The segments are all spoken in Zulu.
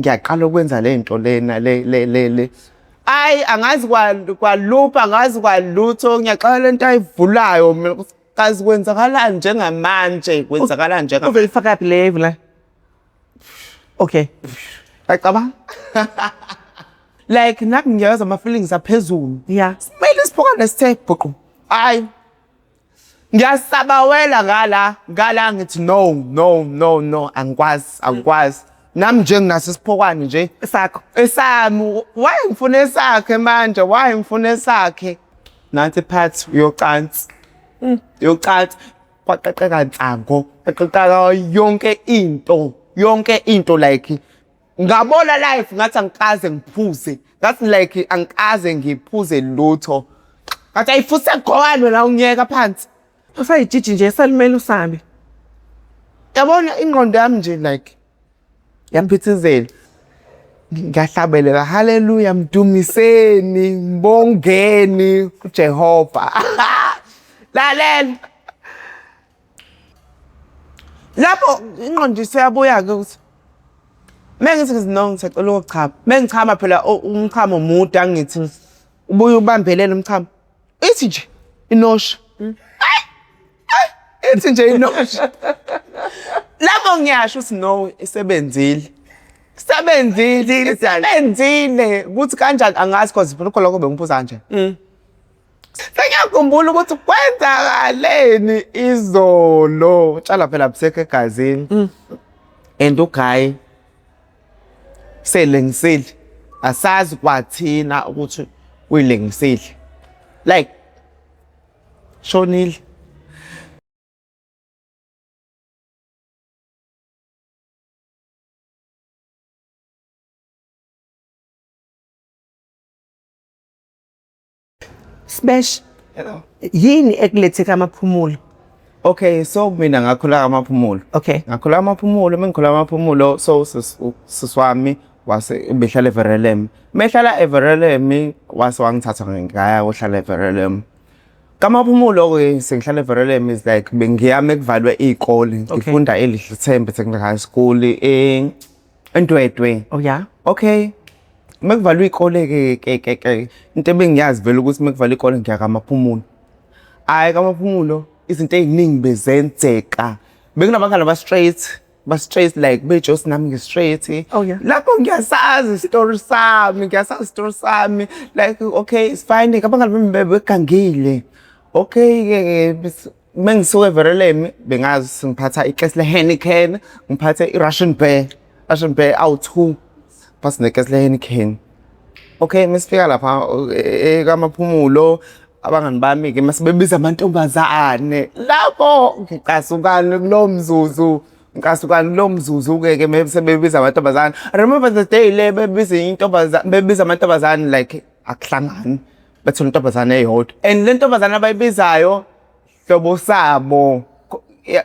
Ngiyaqala ukwenza le nto lena le le le le. Ayi angazi kwalupha angazi kwalutho ngiyaqala le nto ayivulayo mina ukuthi kazi kwenzakalani njengamanje kwenzakalani njengamanje. Uzoyifaka phi le evula? Okay. Yacabanga? Like naku ngiyezwa ama-feelings aphezulu. Yeah. Simele isiphokane sithe bhuqu. Hayi. Ngiyasabawela ngala, ngala ngithi no, no, no, no, angikwazi, angikwazi. Nami nje nginaso isiphokwane nje. Esakho. Esami, why ngifuna esakhe manje? Why ngifuna esakhe? Nansi part yocansi. Yocansi kwaqaqeka nsango, kwaqaqeka yonke into, yonke into like ngabona life ngathi angikaze ngiphuze. Ngathi like angikaze ngiphuze lutho. Ngathi ayifuse gowani wena unyeka phansi. Usayijiji nje salimele usabe. Yabona ingqondo yami nje like yaphithizela. Ngiyahlabelela haleluya mdumiseni mbongeni uJehova. Lalela. Lapho ingqondo iseyabuya ke ukuthi mengithi ngithi no ngisacela ukuchama. Mengichama phela umchamo mude angithi ubuye ubambelele umchamo. Ithi nje inosha. Ithi nje inosha. Lapho ngiyasho ukuthi no isebenzile. Isebenzile, isebenzile. Ukuthi kanjani angazi cause phela lokho bengiphuza kanje. Sengiyakhumbula ukuthi kwenzakaleni izolo. Tshala phela busekho egazini. And uguy selengisile. Asazi kwathina ukuthi uyilengisile. Like shonile. Smash. Hello. Yini ekulethe kamaphumulo? Okay, so mina ngakhula kamaphumulo. Okay. Ngakhula kamaphumulo, mengikhula kamaphumulo so sis wami wase behlala eVerelem. Mehlala eVerelem wase wangithatha ngaya kohlala eVerelem. Kamaphumulo ke sengihlala eVerelem is like bengiyame kuvalwe izikole ngifunda eLihle Thembe Technical High School e eNdwedwe. Oh yeah. Okay. Mekuvalwe ikole ke ke ke ke into ebengiyazi vele ukuthi mekuvalwe ikole ngiya kaMaphumulo. Hayi kaMaphumulo izinto eziningi bezenzeka. Bekunabangani aba straight, ba straight like bejosi nami ngi straight. Oh, yeah. Lapho ngiyasazi story sami, ngiyasazi story sami. Like okay, it's fine. Abangani bami bebegangile. Okay ke ke mengisuka eVerelemi bengazi ngiphatha ikesi le-Heineken, ngiphathe i-Russian bear, Russian bear awu-2 phasi nekesi le-Heineken. Okay, mesifika lapha kamaphumulo abangani bami-ke mase bebiza amantombazane lapho ngicasukani kulowo mzuzu ngicasukani kulowo mzuzu-ke ke mese bebiza amantombazane. I remember the day le bebiza intombazane bebiza amantombazane like akuhlangani bethola intombazane eyodwa and le ntombazane abayibizayo hlobo sabo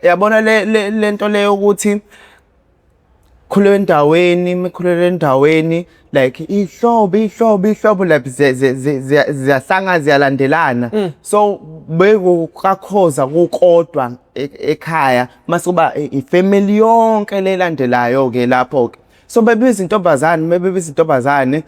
yabona le le nto leyo ukuthi khulele endaweni mekhulele endaweni like ihlobo ihlobo ihlobo like ziyahlanga ziyalandelana mm. So bekukakhoza kukodwa ekhaya mase kuba ifamily yonke lelandelayo ke lapho ke so bebiza intombazane mebebiza intombazane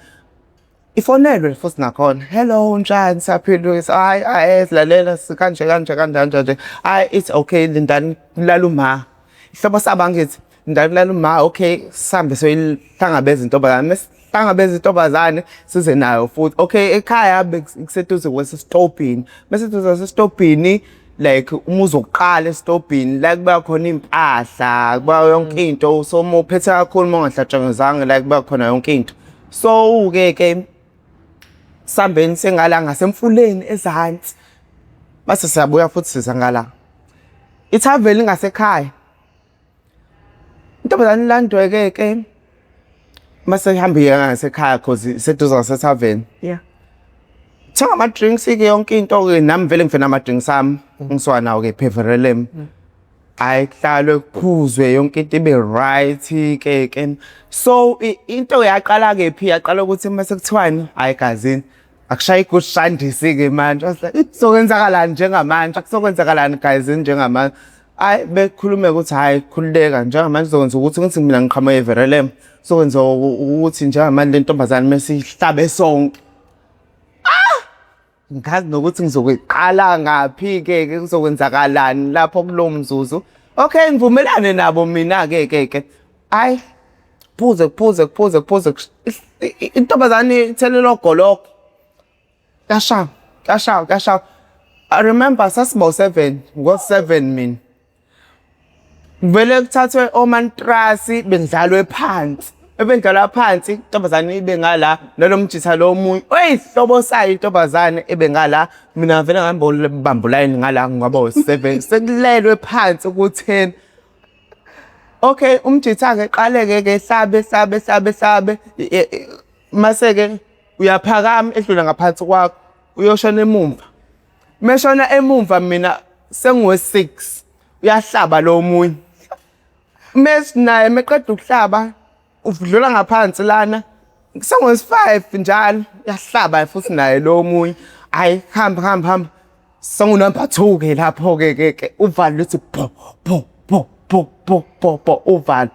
ifonelwe futhi nakhona hello unjani siyaphila hayi hayi silalela kanje kanje kanje kanje nje hayi it's okay lindani kulala uma ihlobo saba ngithi lindani kulala uma okay sihambe soyihlangabeza intombazane mesihlangabeza intombazane size nayo futhi okay ekhaya kuseduze kwesestobhini meseduze kwesestobhini like uma uzoqala esitobhini la kuba khona impahla kuba yonke into so uma uphethe kakhulu uma ungahlatshangezanga la kuba khona yonke into so ke ke sambeni sengala ngasemfuleni ezansi base siyabuya futhi siza ngala ithaveni ngasekhaya intombazane ilandwe-ke ke mase ihambe iya ngasekhaya cause iseduze ngasethaveni Yeah. Thenga ama-drinks-ke yonke into-ke nami vele ngifena ama-drinks ami ngisuka nawo-ke pheverelem Hayi kuhlalwe kuphuzwe yonke into ibe right ke ke. So into yaqala kephi yaqala ukuthi mase kuthiwani hayi gazini akushaye igushandisi ke manje. I was like kuzokwenzakalani njengamanje kuzokwenzakalani gazini njengamanje. Hayi bekhulume ukuthi hayi khululeka njengamanje kuzokwenza ukuthi ngithi mina ngiqhamuka eVerelem. Sokwenza ukuthi njengamanje le ntombazane mesihlabe sonke. Ngazi nokuthi ngizokuqala ngaphi-ke ke kuzokwenzakalani lapho kulowo mzuzu. Okay, ngivumelane nabo mina-ke ke ke. Hhayi, phuze kuphuze kuphuze kuphuze intombazane ithelelwa ugologo. Kuyashaya, kuyashaya, kuyashaya. I remember sasibo 7, ngo-7 mina. Kuvele kuthathwe omantrasi bendlalwe phansi. Ebendlalwa phansi, intombazane ibe ngala nalo mjitha lo omunye. Oyihlobo sayo intombazane ebe ngala. Mina ngavele ngihamba ulayini ngala ngaba u-7. Sekulelwe phansi ku-10. Okay, umjitha-ke qale-ke ke hlabe hlabe hlabe hlabe. Mase-ke uyaphakama edlula ngaphansi kwakho uyoshona emumva. Meshona emumva mina sengiwe-6 uyahlaba lo omunye. Mesi naye meqeda ukuhlaba udlula ngaphansi lana sengiwesi-5 njalo uyahlaba futhi naye lo omunye. Hhayi hamba hamba hamba sengu-number 2 ke lapho ke ke ke uvalo luthi bo bo bo bo bo bo bo uvalo.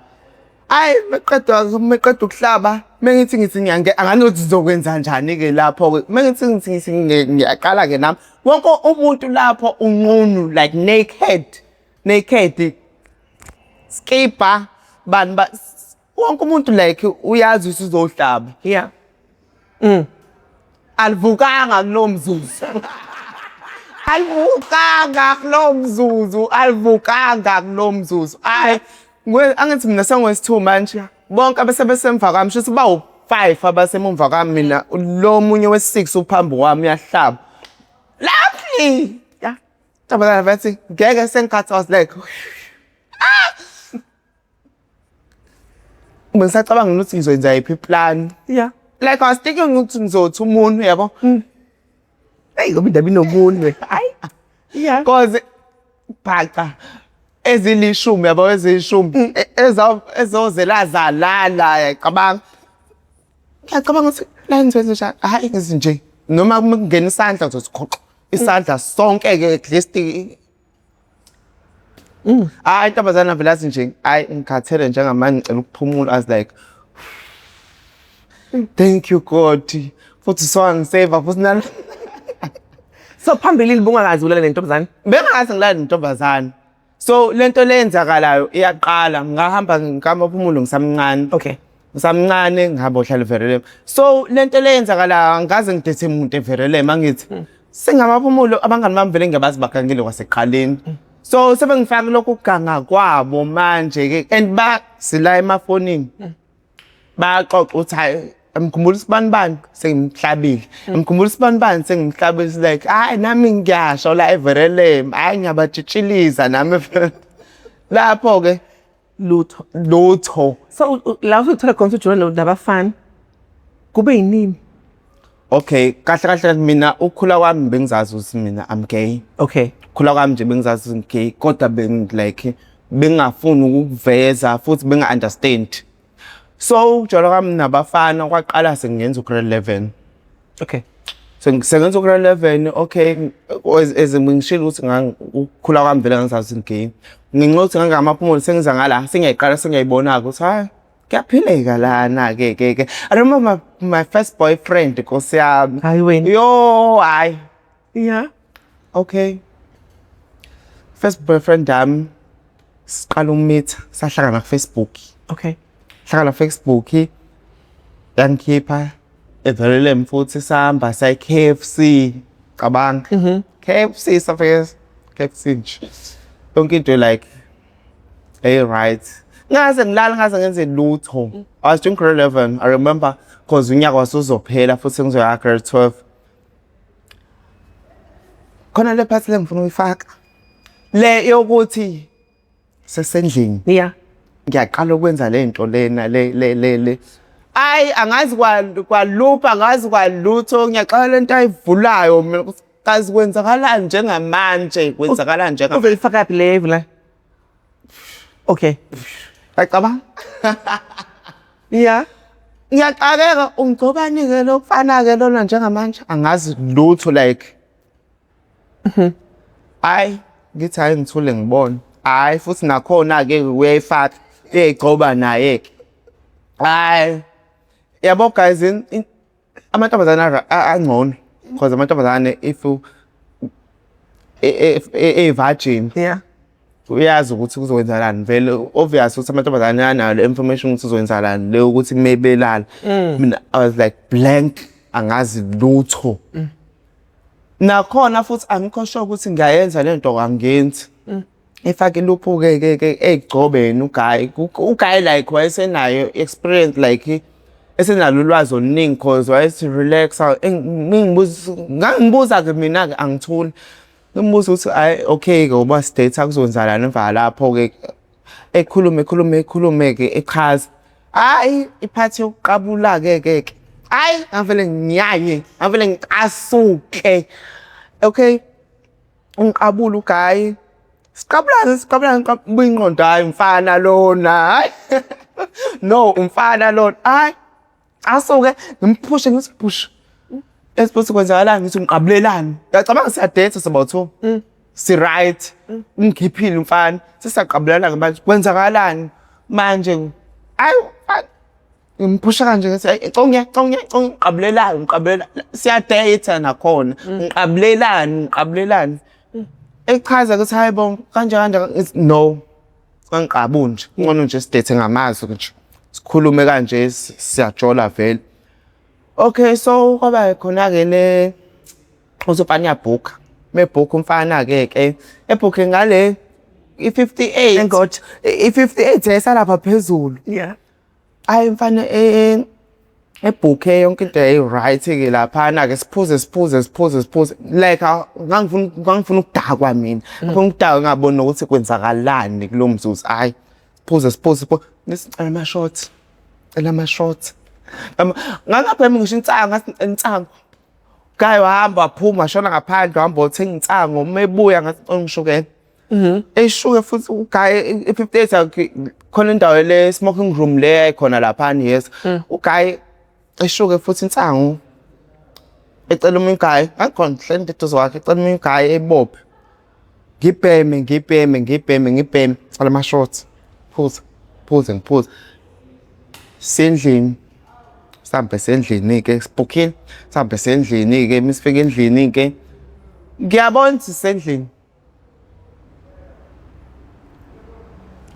Hhayi meqeda meqeda ukuhlaba mengithi ngithi anganothi ngizokwenza njani-ke lapho-ke mengithi ngithi ngithi ngiyaqala-ke nami wonke umuntu lapho unqunu like naked naked skibha bani ba wonke umuntu like uyazi ukuthi uzohlaba. Yeah. Alivukanga kulowo mzuzu. Alivukanga kulowo mzuzu, alivukanga kulowo mzuzu. Hhayi, angithi mina sengiwesi-2 manje. Bonke abesebesemva kwami shuthi bawu-5 abasemumva kwami mina lo munye wesi-6 uphambi kwami uyahlaba. Lovely! Yeah. Ntombazane bathi ngeke sengikhathi I was like ah! Bengisacabanga ukuthi ngizoyenza yiphi i-plan. Yeah. Like I was thinking ukuthi ngizothi umuntu yabo. Hey, ngoba indaba inomunwe. Hayi. Yeah. Cause bhaca ezilishumi yabo ezilishumi ezozela zalala yacabanga. Ngiyacabanga ukuthi la ngizoyenza njani? Hhayi ngithi nje noma kungena isandla ngizothi khoxo isandla sonke ke at least. Hayi intombazane vele athi nje hayi ngikhathele njengamanje ngicela ukuphumula. I was like thank you God futhi sowangiseva futhi nalo. So phambilini bungakazi ulale nentombazane? Bengazi ngilale nentombazane. So lento leyenzakalayo iyaqala ngahamba ngikamaphumulo ngisamncane. Okay. Ngisamncane ngihamba ohlala eVerelem. So lento leyenzakalayo angikaze ngidethe umuntu eVerelem angithi. Singamaphumulo abangani bami vele ngiyabazi bagangile kwasekuqaleni. So sebengifaka lokhu kuganga kwabo manje ke and ba sila emafonini. Bayaxoxa ukuthi hayi ngikhumbula isibani bani sengimhlabile. Ngikhumbula isibani bani sengimhlabile. It's like hayi nami ngiyasho la eVerelem. Hayi ngiyabatshitshiliza nami eVerelem. Lapho ke Lutho. Lutho. So la usuthola khona ukuthi ujola nabafana kube yinini? Okay, kahle kahle mina ukukhula kwami bengizazi ukuthi mina I'm gay. Okay. Ukukhula kwami nje bengizazi ukuthi ngigay kodwa beng like bengingafuni ukuveza futhi benga understand. So ukujola kwami nabafana kwaqala sengenza ugrade 11. Okay. Sengenza ugrade 11 okay as ngishilo ukuthi ukukhula kwami vele ngizazi ukuthi ngigay. Ngenxa yokuthi ngangamaphumulo sengiza ngala sengiyayiqala sengiyayibona ukuthi hayi kuyaphileka lana ke ke ke. I remember my first boyfriend Nkosi yami. Hayi wena. Yo hayi. Yeah. Okay. First boyfriend yami siqala ukumitha sahlangana ku Facebook. Okay. Hlangana Facebook yangikhipha eVerelem futhi sahamba saye KFC cabanga. KFC safike KFC nje. Yonke into like hey right. Ngaze ngilala ngaze ngenze lutho. I was doing grade 11 I remember because unyaka wasuzophela futhi ngizoya grade 12. Khona le part le ngifuna ukuyifaka. Le yokuthi sesendlini. Yeah. Ngiyaqala ukwenza le nto lena le le le le. Ayi angazi kwalupha angazi kwalutho ngiyaqala lento ayivulayo mina ukuthi kazi kwenzakalani njengamanje kwenzakalani njengamanje. Uvele ifaka phi le la? Okay. Ngiyacabanga. Yeah. Ngiyaqakeka ungigcobani ke lo mfana ke lona njengamanje angazi lutho like. Hayi ngithi hayi ngithule ngibone. Hayi futhi nakhona ke uyayifaka uyayigcoba naye ke. Hayi, yabo guys, amantombazane angcono because amantombazane if e-virgin uyazi ukuthi kuzokwenzakalani vele. Obvious ukuthi amantombazane anayo le information ukuthi kuzokwenzakalani le, ukuthi mebelala. Mina I was like blank, angazi lutho. Nakhona futhi angikho sure ukuthi ngiyayenza le nto, angenzi. Ifake iluphu-ke ke ke ey'gcobeni u-guy. U-guy like wayesenayo experience, like esenalo ulwazi oluningi, cause wayethi relax. Ngibuza, ngangibuza-ke mina-ke, angithuli, ngimbuza ukuthi hhayi, okay-ke, ngoba si-date kuzokwenzakalani emva lapho-ke. Ekhulume, ekhulume, ekhulume-ke, echaza. Hhayi, i-part yokuqabula-ke ke ke, hhayi, ngavele nginyanye, ngavele ngicasuke. Okay, ngiqabula u-guy, siqabulane, siqabulane, buya ingqondo, hhayi, umfana lona, hhayi no, umfana lona. Hhayi, asuke ngimphushe, ngithi push, esibuthi kwenzakalani, ngithi ngiqabulelani. Uyacabanga, siya-date, sibawu-two, si-right, ungikhiphile umfana, sesiyaqabulana-ke manje, kwenzakalani manje? Ayi, ngimphusha kanje, ngithi hayi, conge conge conge, ngiqabulelani, ngiqabulela, siya-date nakhona, ngiqabulelani, ngiqabulelani. Echaza ukuthi hayi bo, kanje kanje. Ngithi no, kangiqabuli nje, kungcono nje si-date ngamazwi nje, sikhulume kanje, siyajola vele. Okay, so kwaba khona-ke le uthi umfana uyabhukha, mebhukha umfana-ke ke, ebhukhe ngale i-58. Engoja. I-58 yayisalapha phezulu. Hayi, mfana, ebhukhe yonke into yayi-right-ke laphana-ke, siphuze, siphuze, siphuze, siphuze, like ngangifuna ukudakwa mina, ngifuna ukudakwa, ngingaboni nokuthi kwenzakalani kulo mzuzu. Hhayi, siphuze, siphuze, siphuze, ngithi ngicela ama-shots, cela ama-shots. Ngangingabhemi ngisho insangu, ngathi ngicela insangu. Guy wahamba, waphuma, washona ngaphandle, wahamba wathenga insangu. Uma ebuya ngathi ngishukela. Eshuke futhi u-guy i-58, khona indawo le smoking room le yayikhona laphana, yes. U-guy eshuke futhi insangu, ecela omunye u-guy, ngakhona ngihleli eduze kwakhe, ecela omunye u-guy ebophe. Ngibheme, ngibheme, ngibheme, ngibheme, cela ama-shots, phuza, phuze, ngiphuze. Sendlini, sihambe sendlini-ke, sibhukhile, sihambe sendlini-ke, masifika endlini-ke, ngiyabona ukuthi sisendlini.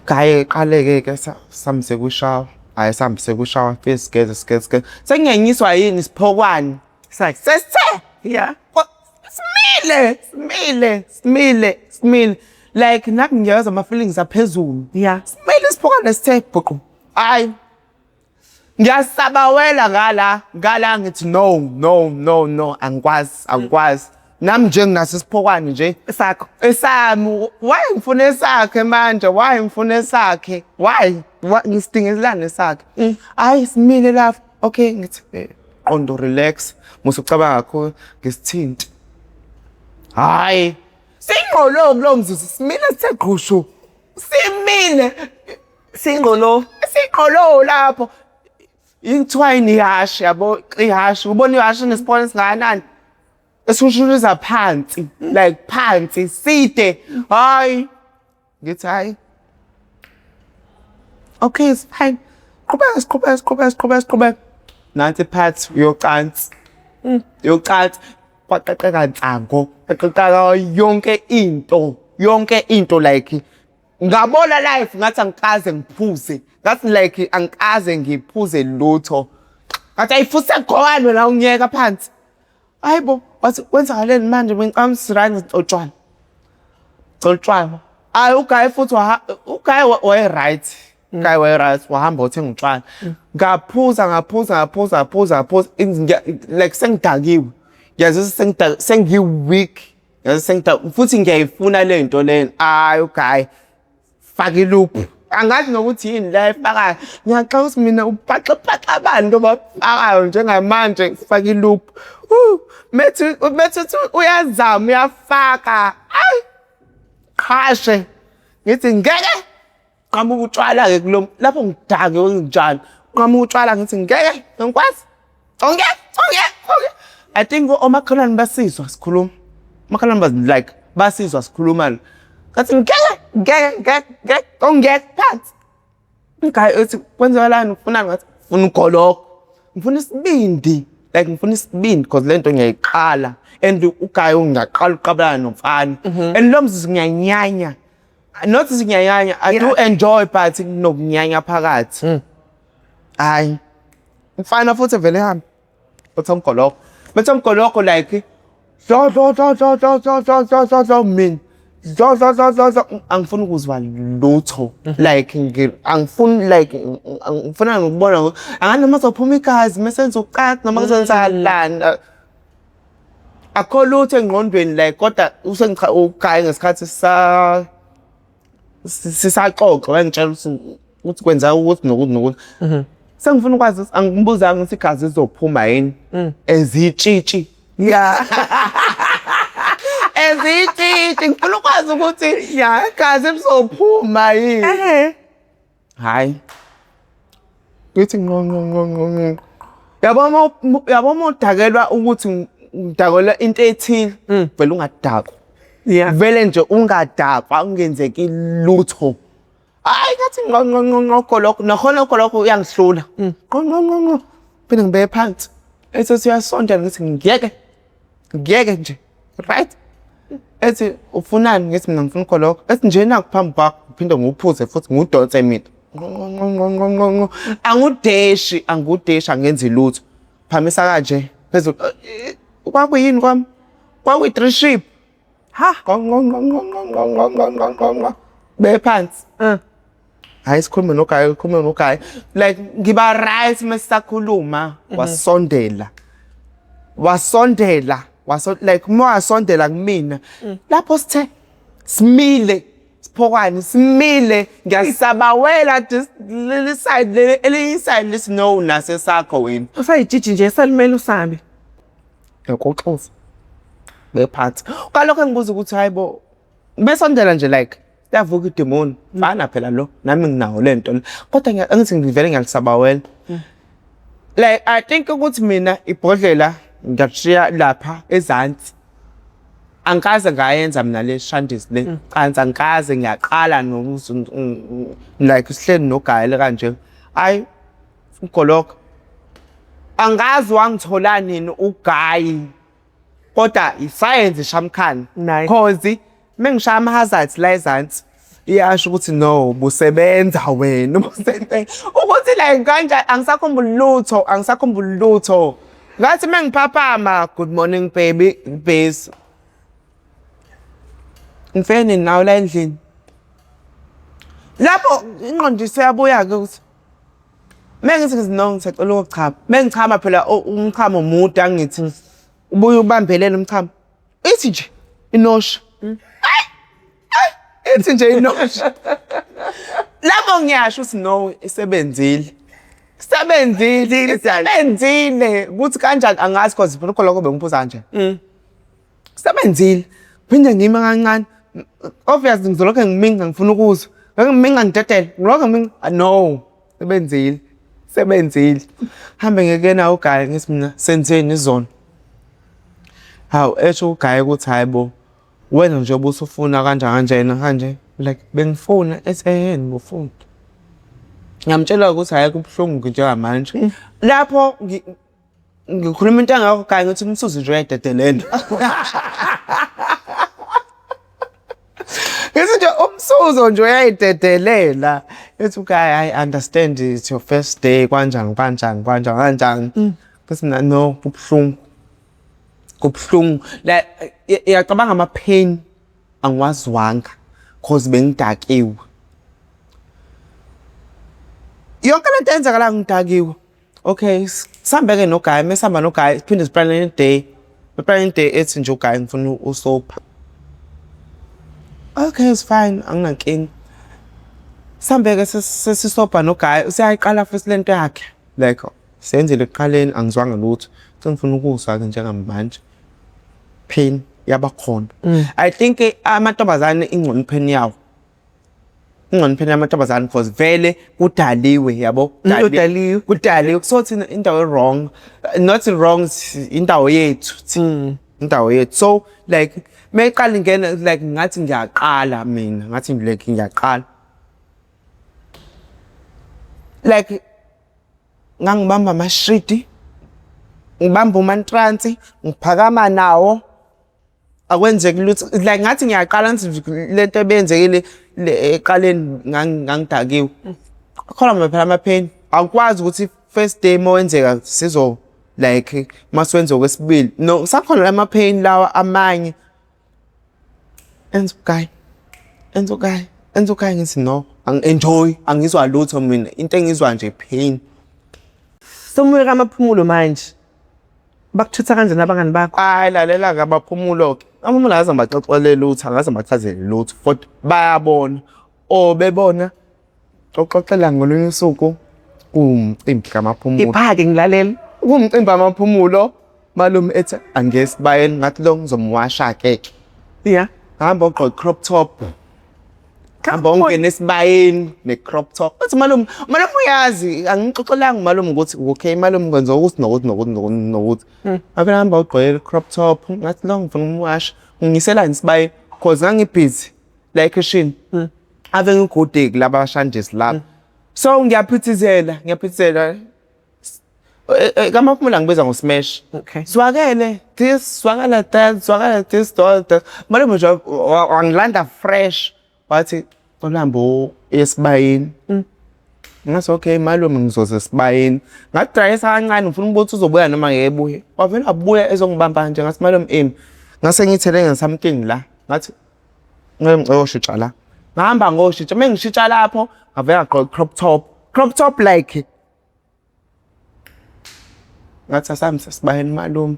Guy eqale-ke ke sihambise kwi-shower, hhayi, sihambise kwi-shower, fike sigeze, sigeze, sigeze. Sengingenyiswa yini isiphokwane? Sakhe. Sesithe simile, simile, simile, simile. Like nami ngiyezwa ama-feelings aphezulu. Simile isiphokwane, sithe bhuqu. Hhayi, ngiyasabawela ngala ngala, ngithi no, no, no, no, angikwazi, angikwazi. Nami nje nginaso isiphokwane nje. Sakho. Esami, why ngifuna esakhe manje? Why ngifuna esakhe? Why? Ngisidingelani esakhe? Hayi, simile lapho. Okay, ngithi qondo, relax, musa ucabanga kakhulu, ngisithinte. Hayi, singqolo kulo mzuzu, simile sithe gqushu. Simile. Singqolo. Singqolo lapho. Kuthiwa yini, ihashi yabo, ihashi, ubona ihashi nesiphono esingakanani? Esishushuluza phansi, like phansi, side. Hayi, ngithi hayi. Okay, it's fine. Qhubeka, siqhubeka, siqhubeka, siqhubeka, siqhubeka. Nansi part yocansi. Yocansi kwaqaqeka nsango, kwaqaqeka yonke into, yonke into, like ngabona life ngathi angikaze ngiphuze. Ngathi like angikaze ngiphuze lutho. Ngathi ayifuthi sekugqokani wena, ungiyeka phansi. Hayibo, wathi kwenzakaleni manje, bengicabanga ukuthi utshwala. Cela utshwala. Hayi, u-guy futhi u-guy waye right. U-guy waye right, wahamba wathenga utshwala. Ngaphuza, ngaphuza, ngaphuza, ngaphuza, ngaphuza, like sengidakiwe. Ngiyazizwa sengida sengi weak. Yazi sengida futhi ngiyayifuna le nto lena. Hayi, u-guy faka i-loop. Angazi nokuthi yini la efakayo. Ngiyaxaka ukuthi mina upaxa paxa abantu abafakayo njengamanje, faka i-loop. Methi methi uthi uyazama uyafaka. Ayi, qhashe. Ngithi ngeke, nqamuka utshwala-ke kulo lapho, ngidake njani. Nqamuka utshwala, ngithi ngeke, angikwazi. Onke, onke, onke. I think omakhelwane basizwa sikhuluma. Omakhelwane bas like basizwa sikhuluma. Ngathi ngeke, ngeke, ngeke, ngeke, ongeke phansi. U-guy uthi kwenzakalani, ufunani? Ngathi Ngifuna ugoloko, ngifuna isibindi, like ngifuna isibindi because lento ngiyayiqala and ugayo ngiyaqala uqabelana nomfana and lo mzuzu ngiyanyanya, not ukuthi ngiyanyanya, I do enjoy, but kunokunyanya phakathi. Hayi, mfana, futhi vele hambe bethe umgoloko, bethe umgoloko, like dlo dlo dlo dlo dlo dlo dlo dlo dlo dlo, mina dlo dlo dlo dlo dlo, angifuni ukuzwa lutho, like angifuni, like ngifuna ngokubona angani noma zophuma igazi mesenza ucansi noma kuzenzakalani, akho lutho engqondweni, like kodwa usengicha ugaye ngesikhathi sa sisaxoxa wangitshela ukuthi kwenzeka ukuthi nokuthi nokuthi. Sengifuna ukwazi ukuthi angibuzanga ukuthi igazi lizophuma yini ezitshitshi. Ezitshitshi, ngifuna ukwazi ukuthi igazi lizophuma yini. Hayi, ngithi nqo nqo nqo nqo nqo, yabo, yabo, uma udakelwa ukuthi ngidakelwa into ethile, vele ungadakwa. Vele nje ungadakwa, kungenzeki lutho. Hayi, ngathi nqo nqo nqo nqo, goloko nakhona, goloko uyangihlula, nqo nqo nqo nqo, phinde ngibeke phansi, ethi uyasondela, ngithi ngiyeke, ngiyeke nje, right? Ethi ufunani? Ngithi mina ngifuna ugoloko. Ethi nje nakhu phambi kwakho, ngiphinde ngiwuphuze futhi, ngiwudonse mina, nqo nqo nqo nqo nqo nqo, angudeshi, angudeshi, angenzi lutho, phamisa kanje phezulu. Kwakuyini kwami? Kwakuyi-three ship. Ha. Nqo nqo nqo nqo nqo nqo nqo nqo nqo nqo nqo, beke phansi. Hayi, sikhulume nogayi, sikhulume nogayi, like ngiba right mesisakhuluma. Wasondela, wasondela, waso like uma wasondela kumina lapho sithe simile siphokwane, simile, ngiyasabawela this leli side, leli elinye side lithi no, nasesakho wena. Usayitshitshi nje, salimele usabe. Ngiyakuxoza bephansi kalokho, engibuza ukuthi hayi bo, besondela nje, like yavuka idemoni, fana phela lo, nami nginawo lento le, kodwa angithi ngivele ngiyalisabawela. Like I think ukuthi mina ibhodlela ngiyashiya lapha ezansi, angikaze ngayenza mina le shandisi le cansi, angikaze, ngiyaqala like sihleli nogayele kanje. Hayi, ugoloko angazi wangithola nini ugayi, kodwa isayensi shamkhani. Nice. Cause mengishaya ama-hazards la ezansi, iyasho ukuthi no, busebenza wena, ubusebenza ukuthi like kanjani, angisakhumbuli lutho, angisakhumbuli lutho. Ngathi mengiphaphama, "Good morning baby." Base ngifike nini nawe la endlini? Lapho ingqondo iseyabuya-ke ukuthi mengithi ngithi no, ngisacela ukuchama. Mengichama phela, umchamo mude, angithi ubuye ubambelele umchamo, ithi nje inosha, ithi nje inosha lapho, ngiyasho ukuthi no, isebenzile, isebenzile, isebenzile. Ukuthi kanjani angazi, cause phela lokho bengiphuza kanje. Sebenzile, phinde ngime kancane, obviously ngizolokhu ngiminga, ngifuna ukuzwa, ngeke ngiminga, ngidedele, ngilokhu ngiminga, no, sebenzile, sebenzile. Hambe ngekena ugaye, ngithi mina senzeni izona? Hawu, esho ugaye ukuthi hayi bo, wena nje ubusufuna kanjani kanjena kanje, like bengifuna, ethi ehhe, ngifuna. Ngiyamtshela ukuthi hhayi, kubuhlungu njengamanje lapho ngikhuluma into engakho kanye, ngithi umsuzi nje uyayidedelela, ngithi nje umsuzo nje uyayidedelela. Ethi okay, I understand, it's your first day, kanjani kanjani kanjani kanjani. Ngithi mina no, kubuhlungu, kubuhlungu. Like iyacabanga ama-pain angiwazwanga cause bengidakiwe. Yonke lento eyenzakala ngidakiwe. Okay, sihambe-ke noGayi, mesihamba noGayi siphinde siplanele day, siplanele day, ethi nje uGayi ngifuna usopha. Okay, it's fine, anginankinga. Sihambe-ke sesisobha noGayi, useyayiqala futhi lento yakhe, like siyenzile ekuqaleni, angizwanga lutho, sengifuna ukuzwa-ke njengamanje. Pain yaba khona. I think amantombazane ingcono pain yawo. Ingcono pain yamantombazane because vele kudaliwe, yabo. Kudaliwe. Kudaliwe. So thina indawo wrong, not wrong, indawo yethu, indawo yethu. So like meyiqala ingena, like ngathi ngiyaqala mina, ngathi like ngiyaqala. Like Ngangibamba amashidi, ngibamba umantransi, ngiphakama nawo. Akwenzeki lutho, like ngathi ngiyaqala ngithi lento ebeyenzekile ekuqaleni ngangidakiwe. Khona phela ama-pain, awukwazi ukuthi first day uma wenzeka sizo like mase wenza okwesibili. No, kusakhona lama-pain lawa amanye. Enza uguy, enza uguy, enza uguy, ngithi no, angi-enjoy, angizwa lutho mina, into engizwa nje pain. Somuye kaMaphumulo manje. Bakuthutha kanjani abangani bakho? Hayi, lalela-ke abaphumulo-ke. Amaphumulo akaze ngibaxoxele lutho, akaze ngibachazele lutho, kodwa bayabona or bebona. Xoxoxela ngolunye usuku kuwumcimbi kaMaphumulo. Iphake ngilalela. Kuwumcimbi kaMaphumulo, malume ethi angiye esibayeni, ngathi lo ngizomuwasha-ke ke. Hamba ugqoke crop top. Hamba ungene esibayeni ne-crop top. Uthi malume, malume uyazi, angimxoxelanga umalume ukuthi okay malume kwenza ukuthi nokuthi nokuthi nokuthi nokuthi. Ngavele ngahamba ngagqoka i-crop top, ngathi lo ngifuna ukumuwasha. Ungiyiselani esibayeni? Cause ngangibhizi la ekhishini. Ave ngigudeki laba abashandisi laba. So ngiyaphithizela, ngiyaphithizela. KaMaphumulo angibiza ngo-smash. Zwakele this, zwakala that, zwakala this, zwakala that. Malume nje wangilanda fresh. Wathi uhambe uye esibayeni. Ngathi okay malume ngizoza esibayeni. Ngadrayisa kancane ngifuna ukubuza ukuthi uzobuya noma ngeke ebuye. Wavele wabuya ezongibamba nje, ngathi malume imi. Ngase ngithele nge-something la. Ngathi ngeke ngiyoshintsha la. Ngahamba ngoshintsha. Uma ngishintsha lapho ngavele ngagqoka crop top. Crop top like ngathi asambe sesibayeni malume.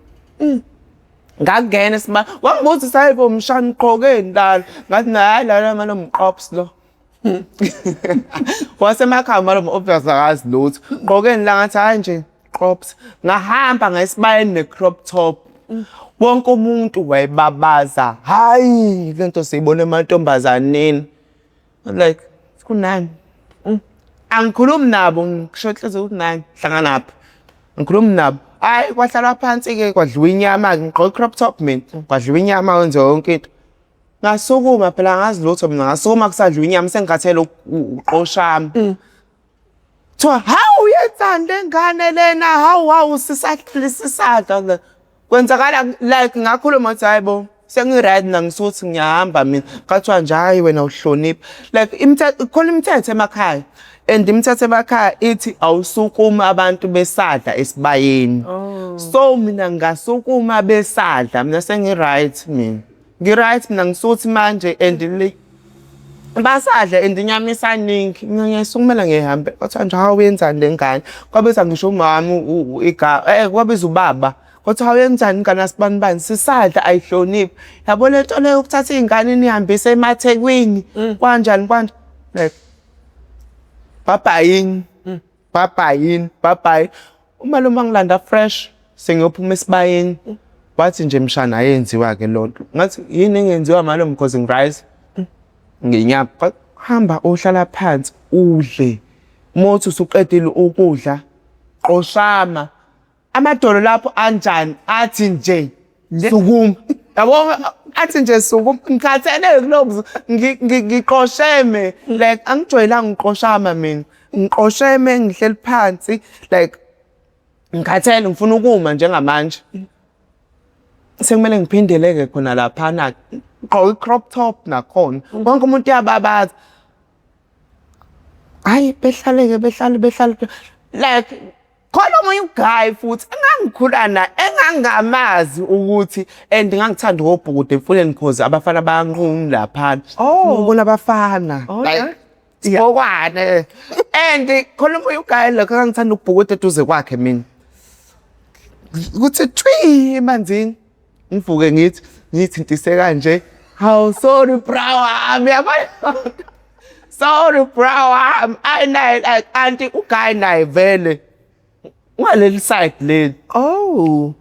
Ngangena esibayeni. Wangibuza ukuthi hayi bo mshana ugqokeni lana. Ngathi hayi lana malume uqops lo. Wasemakhaya malume obvious akazi lutho. Gqokeni la, ngathi hayi nje qops. Ngahamba ngesibayeni ne-crop top. Wonke umuntu wayebabaza, hayi lento siyibona emantombazaneni. Like kunani? Angikhulumi nabo, ngisho inhliziyo ukuthi nani hlanganaphi. Ngikhulumi nabo. Hayi kwahlalwa phansi-ke kwadliwa inyama-ke, ngigqoke i-crop top mina. Kwadliwa inyama kwenziwa yonke into. Ngasukuma phela angazi lutho mina, ngasukuma kusadliwa inyama sengikhathele ukuqoshama. Kuthiwa hawu yenzani le ngane lena, hawu hawu sisadla sisadla. Kwenzakala like ngakhuluma ngathi hhayi bo sengi-right mina ngisuthi ngiyahamba mina. Kwathiwa nje hhayi wena awuhloniphi. Like imithetho, khona imithetho emakhaya and imithetho emakhaya ithi awusukumi abantu besadla esibayeni. So mina ngasukuma besadla, mina sengi-right mina. Ngi-right mina ngisuthi manje and le basadla and inyama isaningi. Mina ngiyayisukumela ngihambe. Kwathiwa nje hawu yenzani le ngane? Kwabiza ngisho umama kwabiza ubaba. Kwathiwa hawu yenzani ingane yasibanibani? Sisadla ayihloniphi. Yabo le nto le yokuthatha iy'ngane nihambise emaThekwini kanjani kanjani. Like bye-bye-yini, bye-bye-yini, bye-bye. Umalume wangilanda fresh sengiyophuma esibayeni. Wathi nje mshana ayenziwa-ke lonto. Ngathi yini engenziwa malume cause ngi-right ngenyama. Hamba ohlala phansi udle. Uma uthi usuqedile ukudla, qoshama. Amadolo lapho anjani? Athi nje sukuma. Yabo athi nje sukuma. Ngikhathele kuloku ngiqosheme. Like angijwayelanga ukuqoshama mina. Ngiqosheme ngihleli phansi like ngikhathele ngifuna ukuma njengamanje. Sekumele ngiphindele-ke khona laphana ngigqoke i-crop top nakhona. Wonke umuntu uyababaza. Hhayi behlale-ke behlale behlale like khona omunye u-guy futhi engangikhula naye engangamazi ukuthi and ngangithanda ukubhukuda emfuleni cause abafana bayanqunu laphana. Ubona abafana. Like sibokwane. And khona omunye u-guy lokho engangithanda ukubhukuda eduze kwakhe mina. Kuthi thwi emanzini. Ngivuke ngithi ngithintise kanje. Hawu sorry bra wami yabona. Sorry bra wami. Ayi naye like anti u-guy naye vele ngaleli side leli. Oh.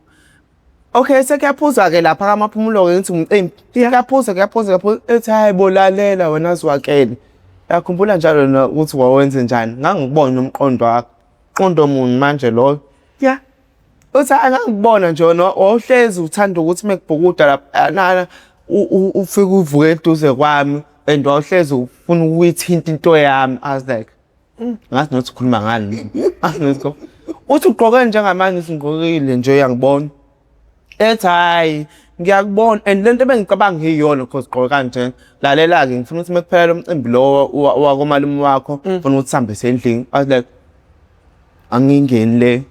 Okay sekuyaphuzwa ke lapha kaMaphumulo ke ngithi umcimbi. Kuyaphuzwa kuyaphuzwa kuyaphuzwa ethi hayi bo lalela wena zwakele. Uyakhumbula njalo na ukuthi wawenze njani? Ngangikubona umqondo wakho. Qondo muni manje loyo? Yeah. Uthi hayi ngangikubona nje wena wawuhlezi uthanda ukuthi mekubhukuda lapha nana ufike uvuke eduze kwami and wawuhlezi ufuna ukuyithinta into yami. I was like ngathi nothi ukhuluma ngani. Ngathi nothi Uthi ugqoke njengamanje singqokile nje uyangibona. Ethi hhayi ngiyakubona and lento ebengicabanga iyona cause gqoke kanje. Lalela-ke ngifuna ukuthi mekuphela lo mcimbi lo wakomalume wakho ngifuna ukuthi sihambe siye endlini. I was like angingeni le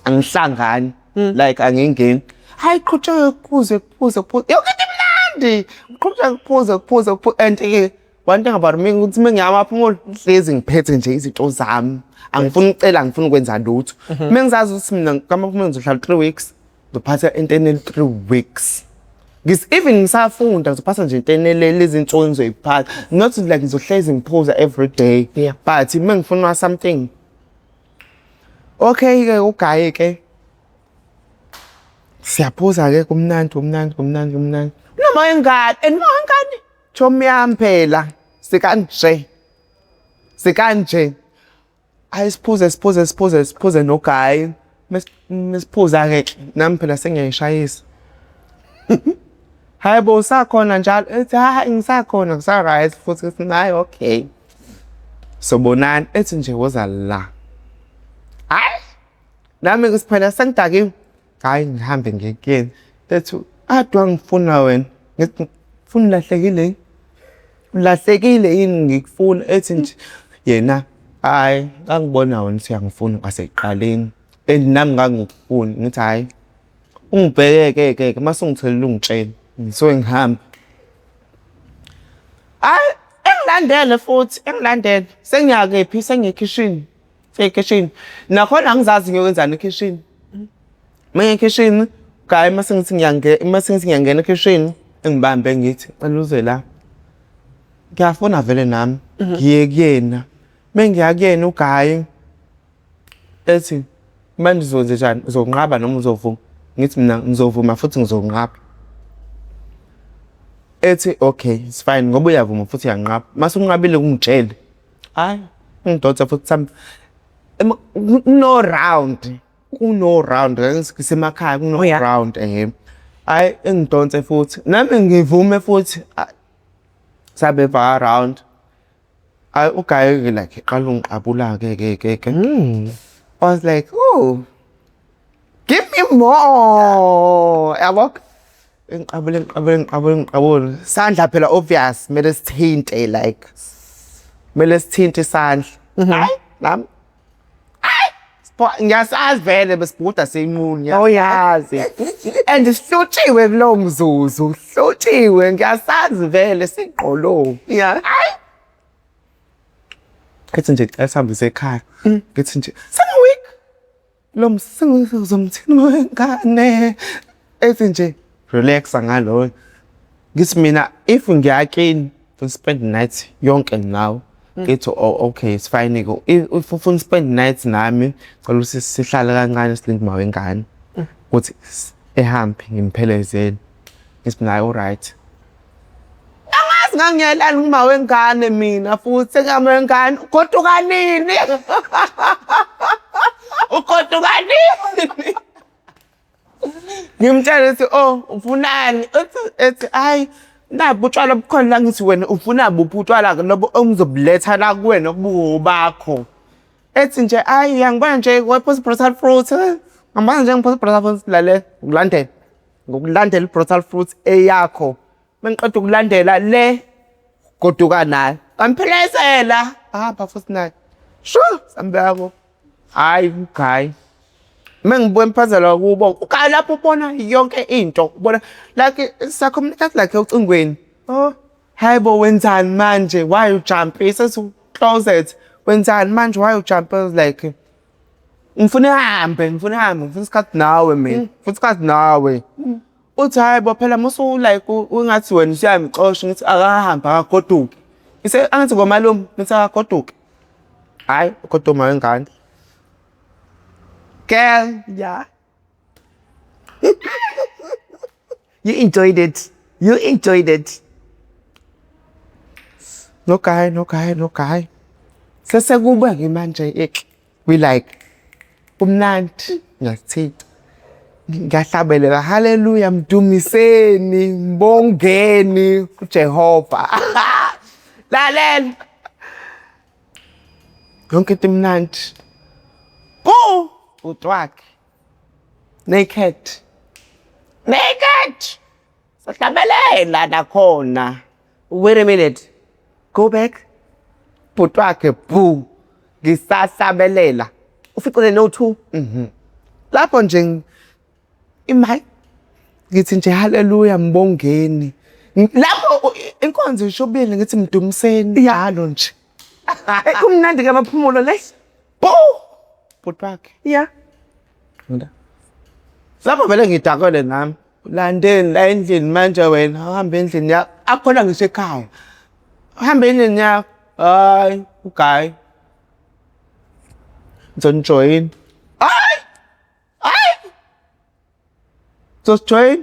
angihlangani like angingeni. Hayi qhutsheke kuphuze kuphuze kuphuze yonke into imnandi qhutsheke kuphuze kuphuze kuphuze and-ke one thing about me ukuthi uma ngiyamaphumulo hlezi ngiphethe nje izinto zami angifuni ukucela angifuni ukwenza lutho uma ngizazi ukuthi mina kamaphumulo ngizohlala 3 weeks, ngizophatha into enele 3 weeks. Even ngisafunda ngizophatha nje into enele lezi nsuku engizoyiphatha, not like ngizohlezi ngiphuza every day. But uma ngifuna something, okay-ke ugaye-ke siyaphuza-ke, kumnandi kumnandi kumnandi kumnandi noma ingane and uma ingane chomi yami phela sikanje sikanje. Hayi siphuze siphuze siphuze siphuze nogayi. Mesiphuza-ke nami phela sengiyayishayisa. Hayi bo, usakhona njalo? Ethi hayi ngisakhona, ngisa-right futhi. Ngithi hhayi okay, sobonani. Ethi nje woza la. Hhayi nami phela sengidakiwe, hhayi ngihambe ngiye kuyena. Ethi ade wangifuna wena. Ngithi funa ulahlekile yini? Ulahlekile yini ngikufuna? Ethi nje yena hhayi ngangibona wena ukuthi uyangifuna kwasekuqaleni and nami ngangikufuna. Ngithi hhayi ungibheke-ke ke mase ungitholile ungitshele ngisuke ngihambe. Hhayi engilandele futhi engilandele sengiya kephi? Sengiya ekhishini, sengiya ekhishini. Nakhona angizazi ngiyokwenzani ekhishini. Uma ngiya ekhishini, hhayi mase ngithi ngiyangena, mase ngithi ngiyangena ekhishini engibambe ngithi cela uze la. Ngiyafuna vele nami ngiye kuyena. Uma ngiya kuyena ugayi ethi manje uzokwenzenjani? Uzonqaba noma uzovuma? Ngithi mina ngizovuma futhi ngizonqaba. Ethi okay it's fine ngoba uyavuma futhi uyanqaba. Mase unqabile ungitshele. Hhayi ngidonsa futhi sami kuno round, kuno round ngisemakhaya kuno round ehhe. Hhayi engidonse futhi nami ngivume futhi sabe va round. Hhayi ugayi-ke like eqala ungiqabula-ke ke ke ke. I was like, oh, give me more. Yabo? Ngiqabule ngiqabule ngiqabule ngiqabule. Sandla phela obvious kumele sithinte, like kumele sithinte isandla. Hayi nami. Hayi ngiyasazi vele besibhuda seyinqunu. Oh, yeah. Ngiyazi. And sihlotshiwe kulowo mzuzu, hlotshiwe ngiyasazi vele siqolo. Hayi. Ngithi nje cela sihambe ekhaya. Ngithi nje sengi-weak. Lo msizomthini wengane. Ethi nje relaxa ngaloyo. Ngithi mina if ngiyakini to spend night yonke nawe. Ngithi oh okay it's fine ke. If ufuna spend night nami cela ukuthi sihlale kancane silinde uma wengane. Ukuthi ehambe ngimphelezele. Ngithi naye alright. Angazi ngangiyelani kuma wengane mina futhi sengiyama wengane ugoduka nini? Ugoduka nini? Ngimtshele ukuthi oh ufunani? Uthi ethi hayi nabu utshwala bukhona la. Ngithi wena ufuna buphi utshwala lobo engizobuletha la kuwena kubo bakho? Ethi nje hayi uyangibona nje wephuza brutal fruit. Ngibona nje ngiphuza brutal fruit lalela ukulandela. Ngokulandela i-brutal fruit eyakho. Mengiqeda ukulandela le goduka nayo. Ngamphelezela. Hamba futhi naye. Sho sambeko. Hayi ugayi. Mengibuka emphazela kubo ugayi lapho ubona yonke into. Ubona like sa-communicate like ocingweni. Oh. Hayi bo wenzani manje? Why you jump? Sesu closet. Wenzani manje? Why you jump? I was like ngifuna ihambe, ngifuna ihambe, ngifuna isikhathi nawe mina. Ngifuna isikhathi nawe. Uthi hayi bo phela musu like ungathi wena usuyangixosha. Ngithi akahambe akagoduke. Ngise angithi ngomalume ngithi akagoduke. Hayi kodwa uma wengane. Girl, Yeah. You enjoyed it. You enjoyed it. No guy, no guy, no guy. Sesekuba ke manje ek we like kumnandi ngiyathinta. Ngiyahlabelela haleluya mdumiseni mbongeni uJehova. Lalela. Yonke into imnandi. Bo! Bhuti wakhe. Naked. Naked. Sahlabelela nakhona. Wait a minute. Go back. Bhuti wakhe bhu. Ngisahlabelela. Uficele no 2. Lapho nje imali ngithi nje haleluya mbongeni. Lapho inkonzo ishubile ngithi mdumiseni njalo nje. Eh, kumnandi ke amaphumulo le. Bhu! Bhuti wakhe. Yeah. Lapho vele ngidakele nami. Landeni la endlini manje wena uhamba endlini yakho. Akhona ngisho ekhaya. Uhambe endlini yakho. Hayi, uguy. Ngizonijoyina. Hayi! Hayi! Ngizosijoyina.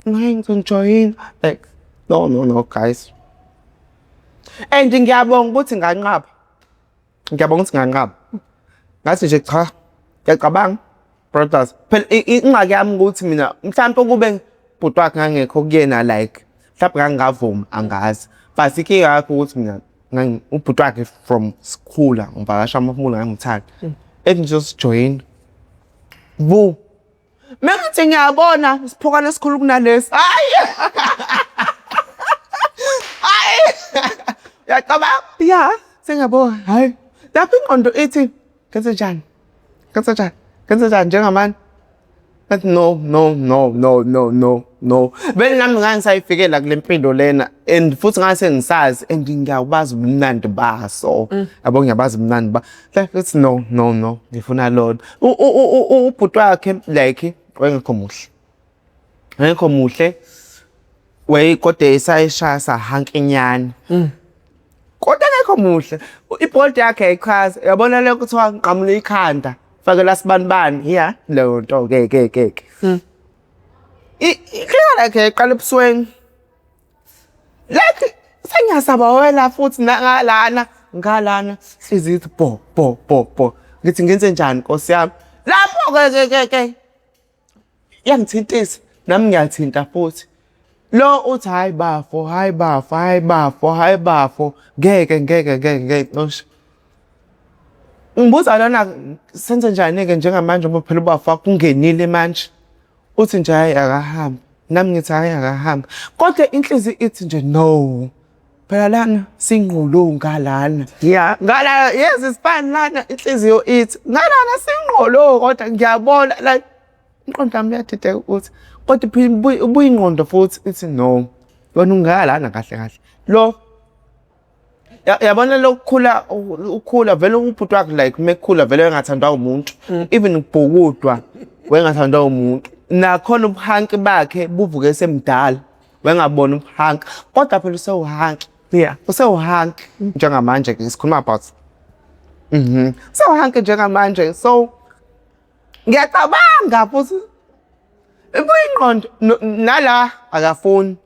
Hayi ngizonijoyina. Like, no no no guys. And ngiyabonga ukuthi nganqaba. Ngiyabonga ukuthi nganqaba. Ngathi nje cha, ngiyacabanga brothers. Phela ingxaki yami ukuthi mina mhlawumbe kube bhuti wakhe ngangekho kuyena like mhlawumbe ngangingavuma angazi. But inkinga yakho ukuthi mina ubhuti wakhe from sikhula ngivakasha amaphumulo ngangimthanda. Ethi nje sijoyina. Bu. Mengithi ngiyabona isiphokwane esikhulu kunalesi. Hayi. Hayi. Uyacabanga? Yeah. Sengiyabona, hayi. Lapho ingqondo ithi ngenze njani? Ngenze njani? Ngenze njani njengamanje? Ngathi no no no no no no no. Vele nami ngangisayifikela kule mpilo lena and futhi ngase ngisazi and ngiyabazi ubumnandi baso. Yabo ngiyabazi ubumnandi ba. Like it's no no no ngifuna lona. Ubhuti wakhe like wayengekho muhle. Wayengekho muhle. Wayekodwa esayishaya sahankinyana. Kodwa akekho muhle. Ibhodi yakhe ayichazi. Uyabona le kuthiwa nqamula ikhanda. Fakela sibanibani. Yeah. Leyo nto ke ke ke ke. Inkinga yakhe iqala ebusweni. Like sengiyasabawela futhi ngalana ngalana inhliziyo ithi bo bo bo bo. Ngithi ngenze njani Nkosi yami? Lapho ke ke ke ke iyangithintisa nami ngiyathinta futhi. Lo uthi hayi bafo, hayi bafo, hayi bafo, hayi bafo, ngeke ngeke ngeke ngeke nosho. Ngibuza lona senze njani-ke njengamanje ngoba phela ubafo wakho ungenile manje. Uthi nje hhayi akahambe. Nami ngithi hhayi akahambe. Kodwa inhliziyo ithi nje no. Phela lana singqulu ngalana. Yeah. Ngala yes it's fine lana inhliziyo ithi ngalana singqolo kodwa ngiyabona like inqondo yami iyadideka ukuthi kodwa iphinde ibuye ingqondo futhi ithi no. Wena ungalana kahle kahle. Lo yabona lokukhula ukhula vele ubhuti wakhe like mekukhula vele wengathandwa umuntu even ukubhukudwa wengathandwa umuntu nakhona ubuhanki bakhe buvuke semdala wengabona ubuhanki kodwa phela usewuhanki. Yeah. Usewuhanki njengamanje ke sikhuluma about usewuhanki njengamanje so ngiyacabanga futhi ibuye ingqondo nala akafuni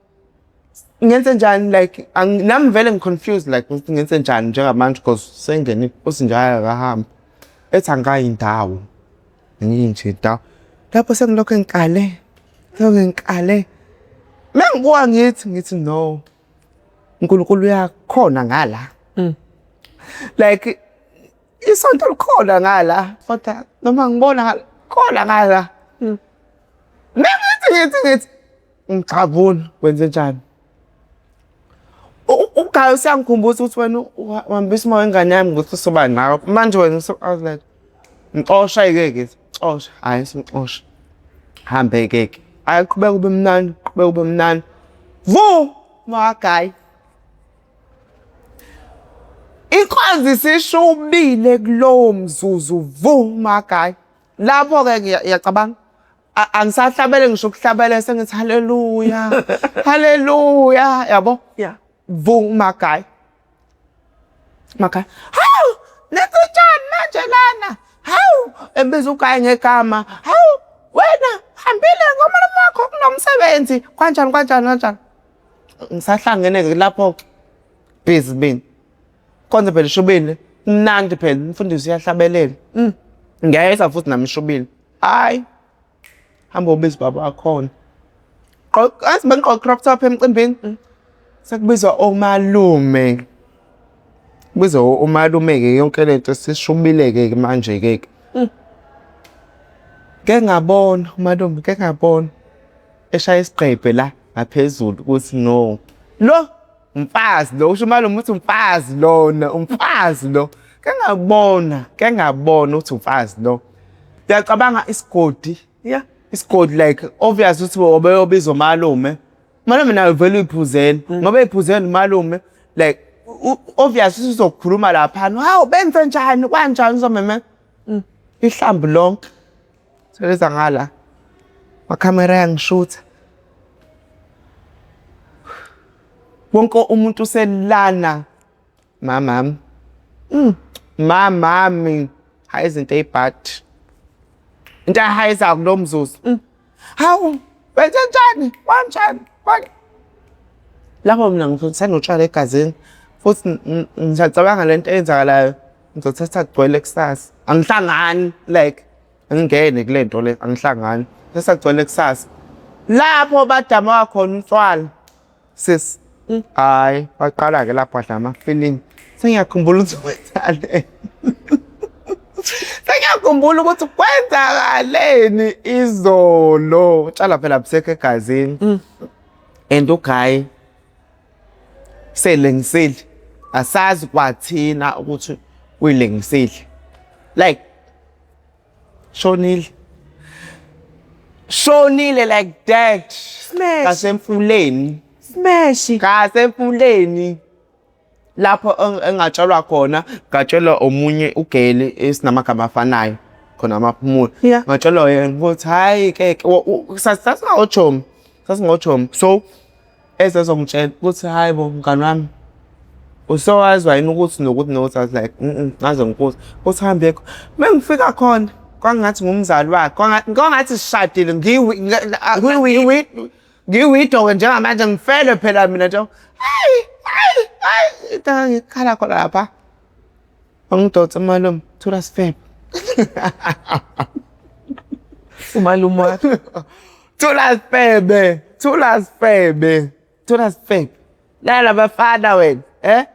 ngenze njani like nami vele ngi-confused like ukuthi ngenze njani njengamanje because sengene uthi nje hhayi akahambe ethi angayi ndawo ngiyi nje ndawo lapho sengilokhu ngikale selokhu ngikale mengibuka ngithi ngithi no uNkulunkulu uyakhona ngala like isonto likhona ngala kodwa noma ngibona ngala khona ngala mengithi ngithi ngithi ngicabula kwenze njani uGayo usiyangikhumbuza ukuthi wena uhambisa umoya wengane yami ukuthi usoba nawe manje wena I was like ngixosha ke ke xosha hayi simxosha hambe ke ke hayi qhubeka ube mnandi qhubeka ube mnandi vu magayi inkonzo isishubile kulowo mzuzu vu magayi lapho ke ngiyacabanga angisahlabele ngisho ukuhlabela sengithi haleluya haleluya yabo. Yeah. Vu magayi magayi hawu netsitshani manje lana hawu ebiza ugayi ngegama hawu wena hambile ngomalume wakho kunomsebenzi kanjani kanjani kanjani ngisahlangene ke lapho busy mina konze phela ishubile mnandi phela umfundisi uyahlabelela ngiyayeza futhi nami ishubile hayi hamba ubiza ubaba wakhona azi bengigqoke crop top emcimbini sekubizwa omalume kubizwa umalume ke yonke lento sishubile ke manje ke. Ke ngabona umalume, ke ngabona eshaya isigqebhe la ngaphezulu ukuthi no. Lo umfazi lo, usho umalume ukuthi umfazi lona, umfazi lo. Ke ngabona, ke ngabona ukuthi umfazi lo. Uyacabanga isigodi? Yeah. Isigodi like obvious ukuthi obeyobiza umalume. Umalume naye vele uyiphuzela. Ngoba eyiphuzela umalume like obvious ukuthi uzokhuluma laphana. Hawu benze njani kanjani uzomeme. Ihlambu lonke. Seleza ngala. Makhamera yangishutha. Wonke umuntu uselana. Mamami. Mamami. Hayi izinto ey'bhadi. Into ahayiza kulo mzuzu. Hawu, wenze njani? Kanjani? Lapho mina ngisanotshwala egazini futhi ngisacabanga le nto eyenzakalayo ngizothatha kugcwele kusasa. Angihlangani like angingene kule nto le angihlangani. Sesagcwele kusasa. Lapho badama khona utshwala. Sis. Hayi, waqala-ke lapho wadla ama-feeling. Sengiyakhumbula ukuthi kwenzakaleni. Sengiyakhumbula ukuthi kwenzakaleni izolo. Utshwala phela busekho egazini. And uguy selengisile. Asazi kwathina ukuthi uyilengisile. Like shonile. Shonile like that. Smash. Ngasemfuleni. Smash. Ngasemfuleni. Lapho engatshelwa khona, ngatshelwa omunye ugeli esinamagama afanayo khona amaphumulo. Ngatshelwa yena ukuthi hayi ke sasingochomi, sasingochomi. So ezezongitshela ukuthi hayi bo mngani wami usowazwa yini ukuthi nokuthi nokuthi. I was like ngaze ngikuze uthi hambe yekho. Mengifika khona kwangathi ngumzali wakhe, kwangathi sishadile ngiwidoke njengamanje ngifelwe phela mina nje. Hayi hayi hayi into ngikhala khona lapha. Wangidonsa umalume, thula sifebe. Umalume wakho. Thula sifebe, thula sifebe, thula sifebe. Lala bafana wena, eh?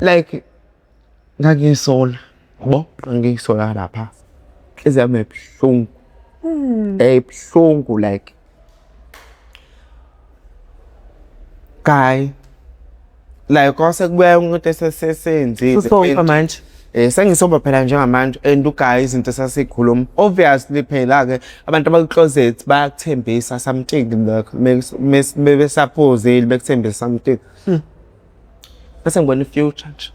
Like ngangiyisola, yabo? Ngangiyisola lapha. Inhliziyo yami ebuhlungu. Ebuhlungu like guy like kwase kubuya yonke into esesenzile. Ususofa manje. Sengisoba phela njengamanje and uguy izinto esasikhuluma. Obviously phela ke abantu abaku-closet bayakuthembisa something like besaphuzile bekuthembisa something. Bese ngibona i-future nje.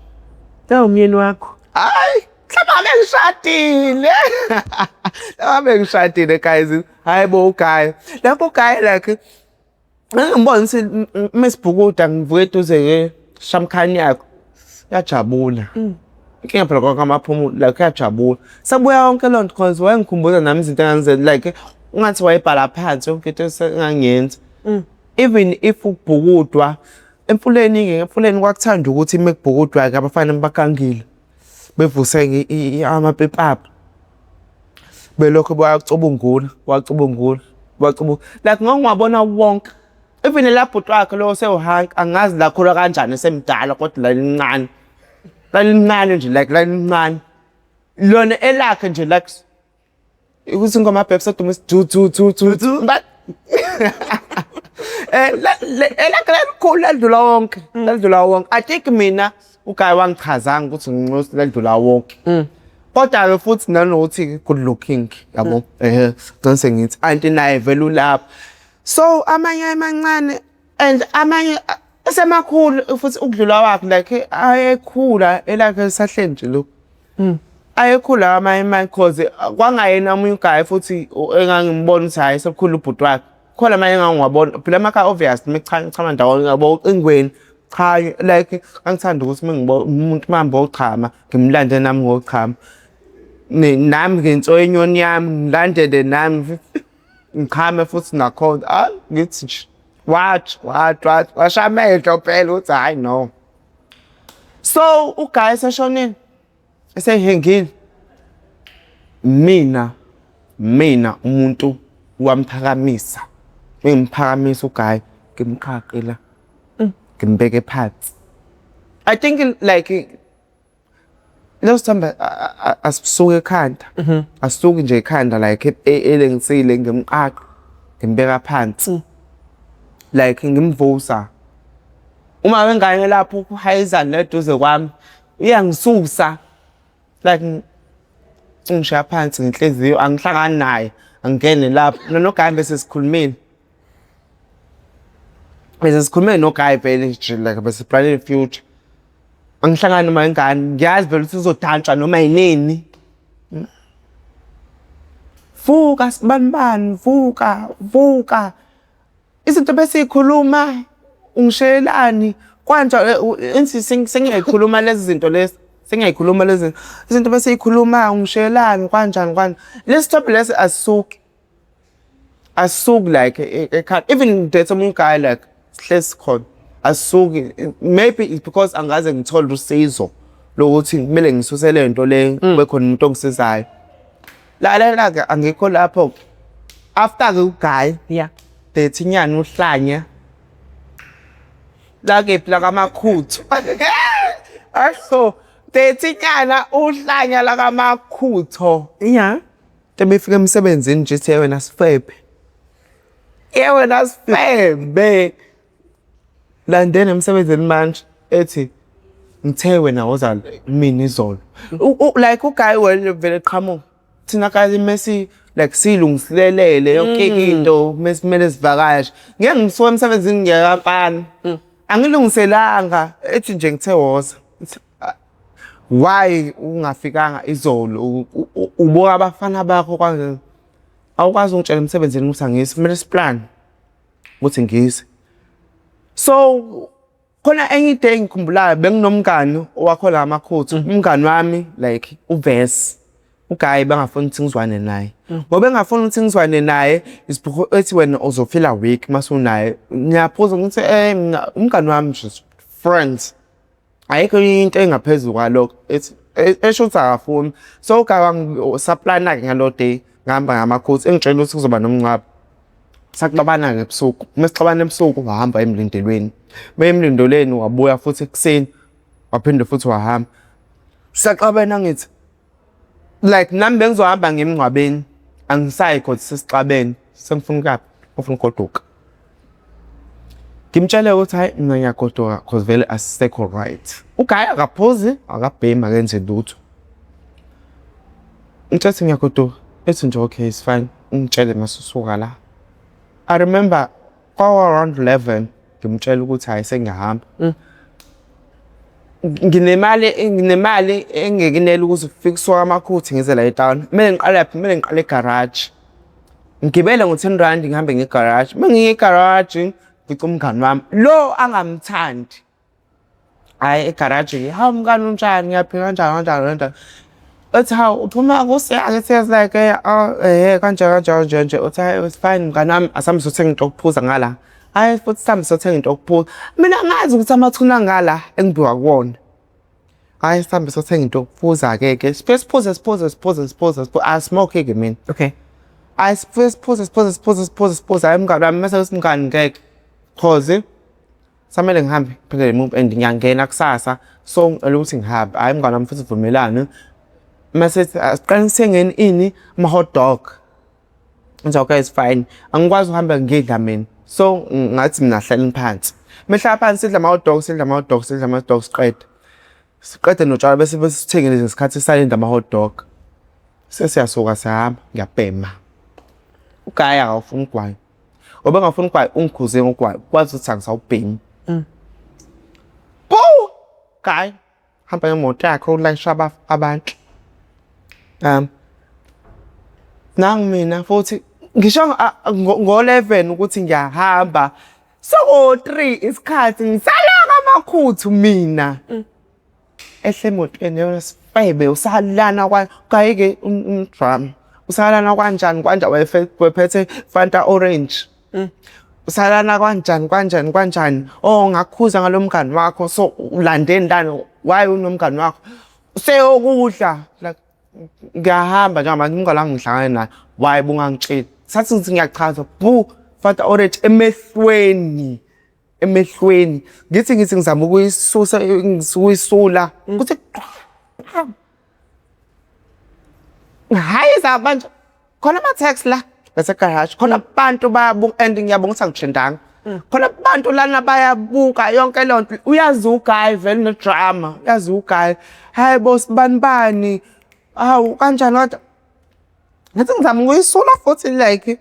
Nawu umyeni wakho. Hayi, mhlawumbe ngabe ngishadile. Mhlawumbe ngishadile guys. Hayi bo uguy. Lapho uguy like ngibona ukuthi mesibhukuda ngivuke eduze ke shamkhani yakho. Uyajabula. Inkinga phela konke amaphumulo like uyajabula. Sabuya yonke loo nto cause wayengikhumbuza nami izinto engangizenza like ungathi wayebhala phansi yonke into engangiyenza. Even if ukubhukudwa emfuleni-ke emfuleni kwakuthanda ukuthi uma kubhukudwa-ke abafana bagangile bevuse-ke amapipi abo. Belokhu bayacubungula, bacubungula, bacubungula. Like ngangiwabona wonke. Even la bhuti wakhe lo osewuhanka angazi lakhula kanjani esemdala kodwa lalincane. Lalincane nje like lalincane. Lona elakhe nje like ukuthi ingoma Babes Wodumo du du du du du but elakhe lalikhulu ladlula wonke, ladlula wonke. I think mina uguy wangichazanga ukuthi nginxusa ladlula wonke. Kodwa-ke futhi nanokuthi good looking yabo. Ehhe, ngase sengithi anti naye vele ulapha. So amanye amancane and amanye esemakhulu futhi ukudlula wakhe like ayekhula elakhe lisahleli nje lokhu. Ayekhula amanye amanye cause kwangayena omunye uguy futhi engangimbona ukuthi hhayi sekukhula ubhuti wakhe. Khona amanye engangiwabona phela emakhaya obvious mekuchama ndawonye yabo ocingweni cha like ngangithanda ukuthi mengibona umuntu mahamba ochama ngimlande nami ngochama. Nami ngenso inyoni yami ngilandele nami ngichame futhi nakhona. Hayi ngithi nje wathi wathi wathi washa amehlo phela ukuthi hhayi no. So uguy eseshonile esehengile. Mina umuntu wamphakamisa. Mengimphakamisa uguy ngimqhaqe la. Ngimbeke phansi. I think like Leso sithombe asisuki ekhanda. Asisuki nje ekhanda, like elengisile, ngimqaqa, ngimbeka phansi. Like ngimvusa. Uma wengane lapho uhayizana eduze kwami, uyangisusa. Like ungishiya phansi ngenhliziyo, angihlangani naye, angingene lapho. Mina no-guy bese sikhulumile. Bese sikhulume no-guy vele nje, like bese planele future. Angihlangani noma ingane, ngiyazi vele ukuthi uzodantsha noma yinini. Vuka sibanibani, vuka, vuka. Izinto besiyikhuluma, ungishayelani? Kwanja enthi sengiyayikhuluma lezi zinto lezi. Sengiyayikhuluma lezi izinto besiyikhuluma, ungishayelani, kanjani kanjani. Lesi sithombe lesi asisuki. Asisuki like ekhaya. Even ngidate omunye guy, like sihlezi khona. Asisuki. Maybe it's because angaze ngithole usizo lokuthi kumele ngisuse le nto le, kube khona umuntu ongisizayo. Lalela-ke, angikho lapho. After-ke u-guy date inyana uhlanya. La kephi la kaMakhuthu. Asho date inyana uhlanya la kaMakhutho. Ebefika emsebenzini nje ethi, "Wena sifebe. Ye wena sifebe." Landena emsebenzini manje ethi, "Ngithe wena woza mina izolo." Like u-guy wena vele qhamuka. Thina guys mesi like silungiselele yonke into mesimele sivakashe. Ngeke ngisuke emsebenzini ngiya kampani. Angilungiselanga, ethi nje ngithe woza. Ngithi, "Ah, why ungafikanga izolo? Ubuka abafana bakho kanje. Awukwazi ungitshela emsebenzini ukuthi angisi, kumele siplan ukuthi ngize." So khona enye into engikhumbulayo, benginomngani owakhola amakhuthu, umngani wami like uvesi. U-guy bangafuni ukuthi ngizwane naye. Ngoba engafuni ukuthi ngizwane naye is because ethi wena uzofila weak masunaye. Ngiyaphuza ngithi mina umngani wami, just friends. Ayikho into engaphezulu kwalokho, ethi esho ukuthi akafuni. So u-guy wami saplana-ke ngalo day, ngihamba ngamakhuthu, engitshela ukuthi kuzoba nomngcwabo. Saxabana-ke ebusuku. Uma sixabana ebusuku, wahamba emlindelweni. Uma emlindelweni wabuya futhi ekuseni, waphinde futhi wahamba. Saxabana, ngithi like nami bengizohamba ngemngcwabeni, angisayi cause sesixabene, sengifuna ukuyaphi? Ngifuna ukugoduka. Ngimtshele ukuthi hayi, mina ngiyagoduka cause vele asisekho right. U-guy akaphuzi, akabhemi, akenzi lutho. Ngithe ngiyagoduka, ethi nje okay, it's fine, ungitshele masusuka la. I remember kwaku around 11, ngimtshela ukuthi hayi, sengiyahamba. Nginemali engekinele ukuze ufike kusuka amakhuthu ngize la etown. Kumele ngiqale laphi? Kumele ngiqale egarage. Ngigibele ngo-R10 ngihambe ngegaraji. Uma ngiye egaraji ngifica umngani wami lo angamthandi. Hhayi, egaraji-ke, "Hawu mngani, unjani?" "Ngiyaphila, kanjani kanjani kanjani." Ethi, "Hawu, uphuma kusiya?" Ngithi like kanje kanje kanje nje. Uthi, "Hhayi, it's fine mngani wami, asambe siyothenga into yokuphuza ngala." Hhayi, futhi sihambe siyothenga into yokuphuza. Mina angazi ukuthi amathuna angala engibiwa kuwona. Hhayi, sihambe siyothenga into yokuphuza-ke ke. Sifike siphuze siphuze siphuze siphuze siphuze. Asimoke-ke mina. Hhayi, sifike siphuze siphuze siphuze siphuze siphuze. Hhayi mngani wami, mase kuthi mngani ngeke. Cause samele ngihambe ngiphindele emuva and ngiyangena kusasa, so ngicela ukuthi ngihambe. Hhayi mngani wami, futhi sivumelane. Mase asiqale sithengeni ini, ama-hot dog. Ngithi okay, it's fine. Angikwazi ukuhamba ngidla mina. So ngathi mina hlaleni phansi. Mehlala phansi sidla ama-hot dog, sidla ama-hot dog, sidla ama-hot dog, siqede. Siqede notshwala bese besithengile ngesikhathi sisalinde ama-hot dog. Sesiyasuka siyahamba, ngiyabhema. U-guy akawufuni ugwayi. Ngoba engafuni ugwayi, ungikhuze ngogwayi. Kwazi ukuthi angisawubhemi. Boo! Guy hamba ngemoto yakhe ulayisha abantu. Nangu mina futhi ngisho ngo-11 ukuthi ngiyahamba. Soko-3 isikhathi, ngisala kamakhuthu mina. Ehle emotweni, "Yona sifebe, usalana kwa kayike umdrum. Usalana kanjani kanjani?" Wayephethe Fanta Orange. "Usalana kanjani kanjani kanjani? Oh, ngakukhuza ngalo mngani wakho, so ulandeni lana? Why unomngani wakho? Seyokudla." Like ngiyahamba njengamanje, umngani wami ngihlangane naye. "Why bungangitsheli?" Sathi ngithi ngiyachaza, bu Fanta Orange emehlweni. Emehlweni. Ngithi ngizama ukuyisusa, ukuyisula. Kuthi Ngihayiza manje khona ama-taxi la ngasegaraji, khona abantu bayabuka and ngiyabonga ukuthi angithendanga. Khona abantu lana bayabuka yonke leyo nto. Uyazi uguy vele une-drama, uyazi uguy. Hhayi bo sibani bani, hawu kanjani kanjani. Ngathi ngizama ukuyisula futhi like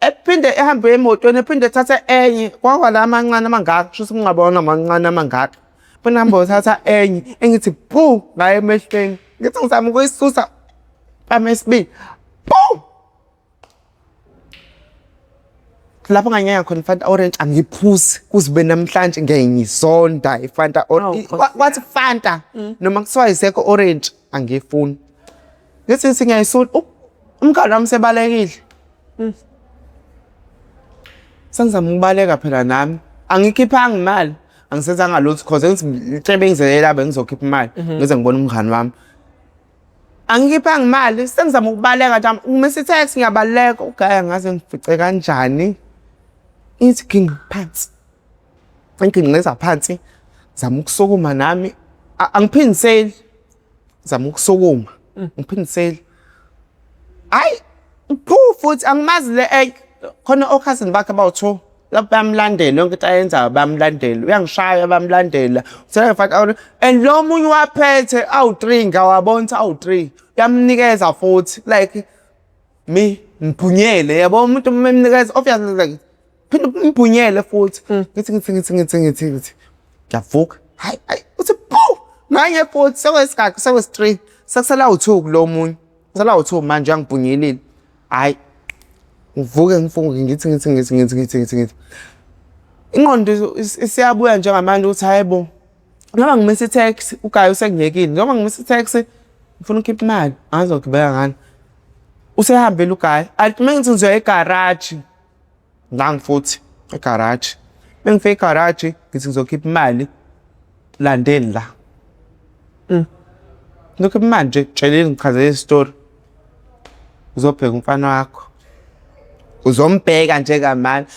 ephinde ehambe emotweni ephinde ethathe enye kwakwala amancane amangaka kusho ukuthi kungabona amancane amangaka. Phinde ahambe othatha enye engithi phu ngayo emehlweni. Ngithi ngizama ukuyisusa phambi esibili. Phu! Lapho nganyanya khona iFanta Orange angiphuzi kuze kube namhlanje ngiyayizonda iFanta Orange. Kwathi Fanta noma kuthiwa isekho Orange angiyifuni. Ngithi ngithi ngiyayisula umngani wami sebalekile. Sengizama ukubaleka phela nami. Angikhiphanga imali. Angisenzanga lutho cause ngithi ngitshebe ngizelela bengizokhipha imali ngize ngibone umngani wami. Angikhiphanga imali sengizama ukubaleka nje ngimisa i-taxi ngiyabaleka ugaya ngaze ngifice kanjani. Ithi ginqi phansi. Ngiginqiza phansi ngizama ukusukuma nami angiphindiseli. Ngizama ukusukuma ngiphindiseli. Hayi phu futhi angimazi le khona okhazini bakhe abawu-two lapho bayamlandela yonke into ayenzayo bayamlandela uyangishaya bayamlandela uthela ngifaka and lo munye waphethe awu-three ngiyawabona ukuthi awu-three uyamnikeza futhi like me ngibhunyele yabo umuntu uma emnikeza obviously like phinde ngibhunyele futhi ngithi ngithi ngithi ngithi ngithi ngithi ngiyavuka hayi hayi uthi phu nganye futhi sekwesikakhi sekwesi-three sekusele awu-two kulo munye kusele awu-two manje uyangibhunyelile hhayi ngivuke ngifunge ngithi ngithi ngithi ngithi ngithi ngithi ngithi ingqondo isiyabuya njengamanje ukuthi hhayi bo noma ngimisa i-taxi ugayi usengiyekile njengoba ngimisa i-taxi ngifuna ukukhipha imali angizogibela ngani usehambile ugayi athi uma ngithi ngizoya egaraji nangu futhi egaraji bengifike egaraji ngithi ngizokhipha imali landeni la ngizokhipha imali nje tsheleni ngichazele isitori uzobheka umfana wakho uzombheka njengamanje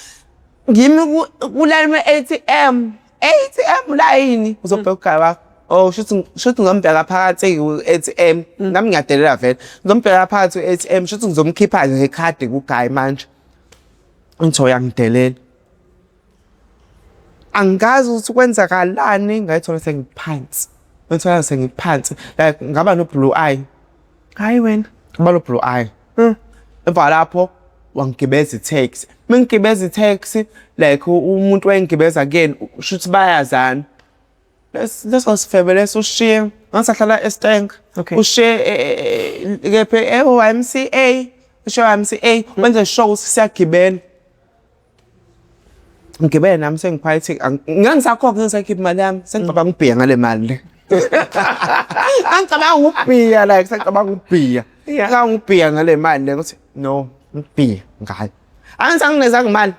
ngimi kulayini we-A_T_M A_T_M layini uzobheka ugaya wakho oh shuthi shuthi ngizombheka phakathi ku-A_T_M nami ngiyadelela vele ngizombheka phakathi ku-A_T_M shuthi ngizomkhipha ngekhadi kugayi manje ngithi uyangidelela angazi ukuthi kwenzakalani ngayithola sengiphansi ngayithola sengiphansi like ngaba no-blue eye. Hayi wena. Ngaba no-blue eye. Emva lapho wangigibeza i-taxi. Mengigibeza i-taxi like umuntu wayengigibeza kuyena shuthi bayazana. Leso sifebe leso ushiye ngangisahlala eStank. Ushiye kephi e-Y_M_C_A ushiye e-Y_M_C_A wenze sure ukuthi siyagibela. Ngigibele nami sengiphayithe ngangisakhokha ngisakhipha imali yami sengicabanga ukubhiya ngale mali le. Angicabanga ukubhiya like sengicabanga ukubhiya. Ngicabanga ukubhiya ngale mali le ukuthi no ngibhiya ngayo. Angisanginezanga imali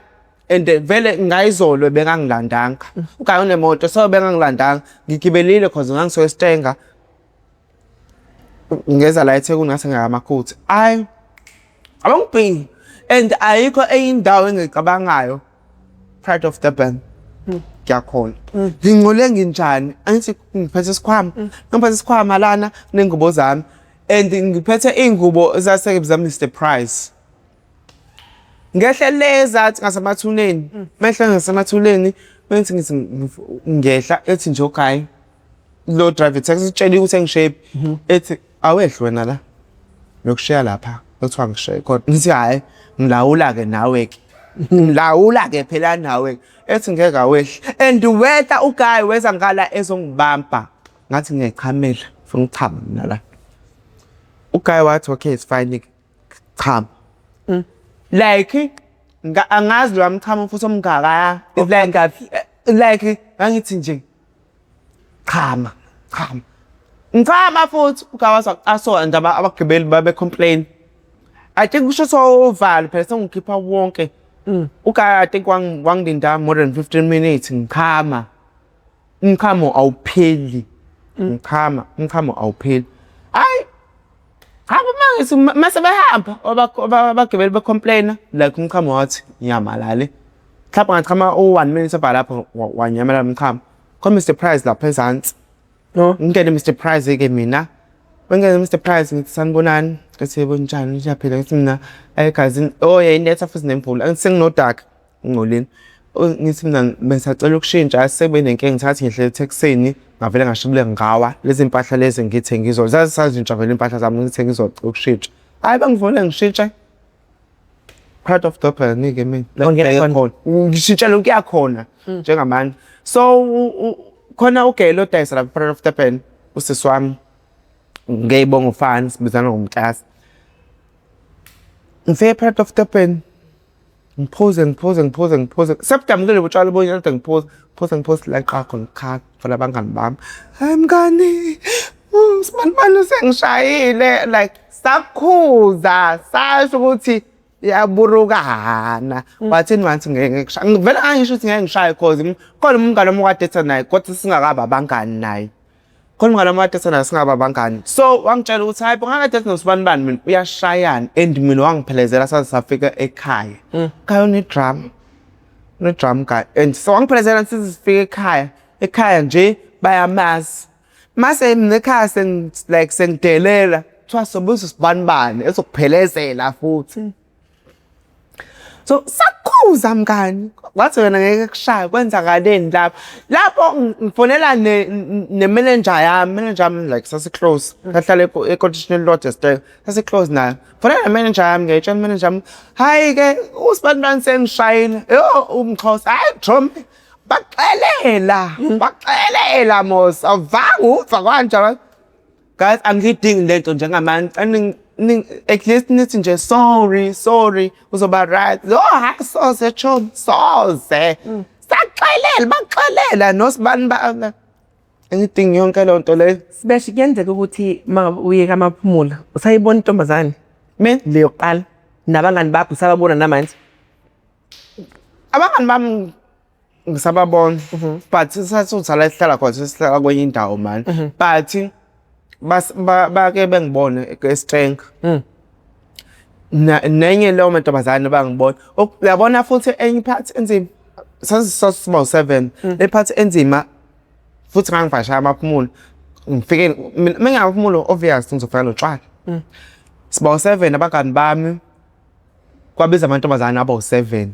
and vele ngayizolo bengangilandanga. Ugayi unemoto so bengangilandanga. Ngigibelile cause ngangisuke eStanger. Ngeza la eThekwini ngase ngiyamakhutha. Ayi abangibheki and ayikho enye indawo engiyicabangayo Pride of Durban. Ngiyakhona. Ngingcole nginjani? Angithi ngiphethe isikhwama. Ngiphethe isikhwama lana nengubo zami and ngiphethe iy'ngubo zase Mr Price. Ngehle le zathi ngasemathuneni. Mehle ngasemathuneni bengithi ngithi ngehla ethi nje okay. Lo driver taxi utshela ukuthi engishephi ethi awehli wena la ngiyokushiya lapha kuthiwa ngishiye khona ngithi hhayi ngilawula-ke nawe-ke ngilawula-ke phela nawe-ke ethi ngeke awehli and wehla uguy weza ngala ezongibamba ngathi ngiyayichamela ngifuna ukuchama mina la uguy wathi okay it's fine chama like angazi lowa mchamo futhi omngakaya like ngangithi nje chama chama ngichama futhi ugawaza aso and abagibeli babe complain I think kusho sowuvalo phela sengikhipha wonke uguy I think wangilinda more than 15 minutes ngichama umchamo awupheli ngichama umchamo awupheli hayi cha mangithi mase behamba abagibeli becomplaina like umchamo wathi nyamalale mhlawumbe ngachama u-one minute abha lapho wanyamalala umchamo khona Mr Price lapha ezansi. No. Ngingene Mr Price-ke mina. Bengene Mr Price ngithi sanibonani. Ethi yebo njani ngiyaphila ngithi mina egazini oh yayinetha futhi nemvula angithi senginodaka ngingcolile. Ngithi mina bengisacela ukushintsha sekube nenkinga ngithathe ngihlele ethekisini ngavele ngashibilika ngawa lezi mpahla lezi ngithe ngizo zazisazintsha vele impahla zami ngithe ngizocela ukushintsha. Hhayi bangivule ngishintshe. Part of Durban-ke mina. La Ongena ngibheke khona. khona. Ngishintshela ukuya khona njengamanje. So khona ugelo odayisa lapha Part of Durban usisi wami ngeyibonga ufani sibizana ngomklasi. Ngifike Part of Durban ngiphuze ngiphuze ngiphuze ngiphuze sebudamukile utshwala obunye kodwa ngiphuze ngiphuze ngiphuze la ngiqala khona ukukhala ngifuna abangani bami. Hayi mngani, usibanibani usengishayile like sakhuza sasho ukuthi yaburukana wathini wathi ngeke ngikushaye ngivele ngangisho ukuthi ngeke ngishaye cause khona umngane wami okade etha naye kodwa singakaba abangani naye khona umngane wami okade etha naye singaba abangani so wangitshela ukuthi hayi bongakade ethi nosibanibani mina uyashayana and mina wangiphelezela saze safika ekhaya ekhaya une-drama une-drama guy and so wangiphelezela size sifike ekhaya ekhaya nje bayamazi mase mina ekhaya like sengidelela kuthiwa sobuza usibanibani ezokuphelezela futhi so sakhuza mngani wathi wena ngeke kushaye kwenzakaleni lapho lapho ngifonela ne-manager yami manager yami like sasi-close sahlala ekotishini elilodwa esiteko sasi-close nayo fonela ne-manager yami ngiyayitshela i-manager yami hhayi-ke usibanibani sengishayile yo umxhosa hhayi Jombi baxelela baxelela mos awuvanga uva kanjalo guys angiyidingi lento njengamanje at least nithi nje sorry sorry uzoba right lo hayi soze chomi soze saxelela baxelela nosibani ba angidingi yonke leyo nto leyo. Sibeshe kuyenzeka ukuthi uma ngabe uye kaMaphumulo usayibona intombazane Mina le yokuqala nabangani bakho usababona namanje? Abangani bami ngisababona but sasutha la esihlala khona sesihlala kwenye indawo manje but bake bengibone esitenga nenye leyo mantombazane bangibona. Uyabona futhi enye iphathi enzima sasiba u-7 le phathi enzima futhi ngangivakashela amaphumulo ngifike mina mengiyamaphumulo obvious ngizofika notshwala. Siba u-7 abangani bami kwabiza amantombazane aba u-7.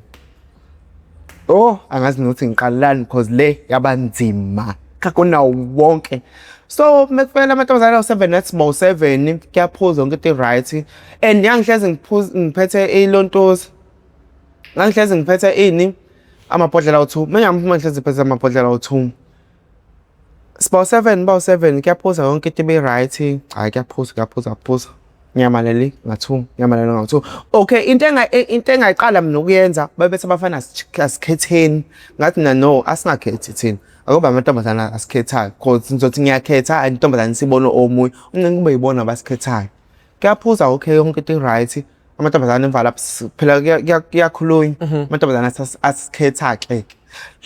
Oh angazi nokuthi ngiqalelani because le yaba nzima kunawo wonke. So mekufika amantombazane awu-7 nathi siba u-7 kuyaphuza yonke into i-right and ngangihlezi ngiphuza ngiphethe ilontuza ngangihlezi ngiphethe ini amabhodlela awu-2 mengiyaphuma ngihlezi ngiphethe amabhodlela awu-2. Siba u-7 ba u-7 kuyaphuza yonke into ibe right hhayi kuyaphuza kuyaphuza kuyaphuza ngiyamalele nga-2 ngiyamalele nga-2. Okay into into engayiqala mina ukuyenza babethi abafana asikhetheni ngathi mina no asingakhethi thina akuba amantombazane asikhethayo cause ngizothi ngiyakhetha and intombazane sibone omunye umncane kube yibona abasikhethayo. Kuyaphuza okay yonke into i-right amantombazane emva lapho phela kuyakhulunywa amantombazane asikhetha-ke ke.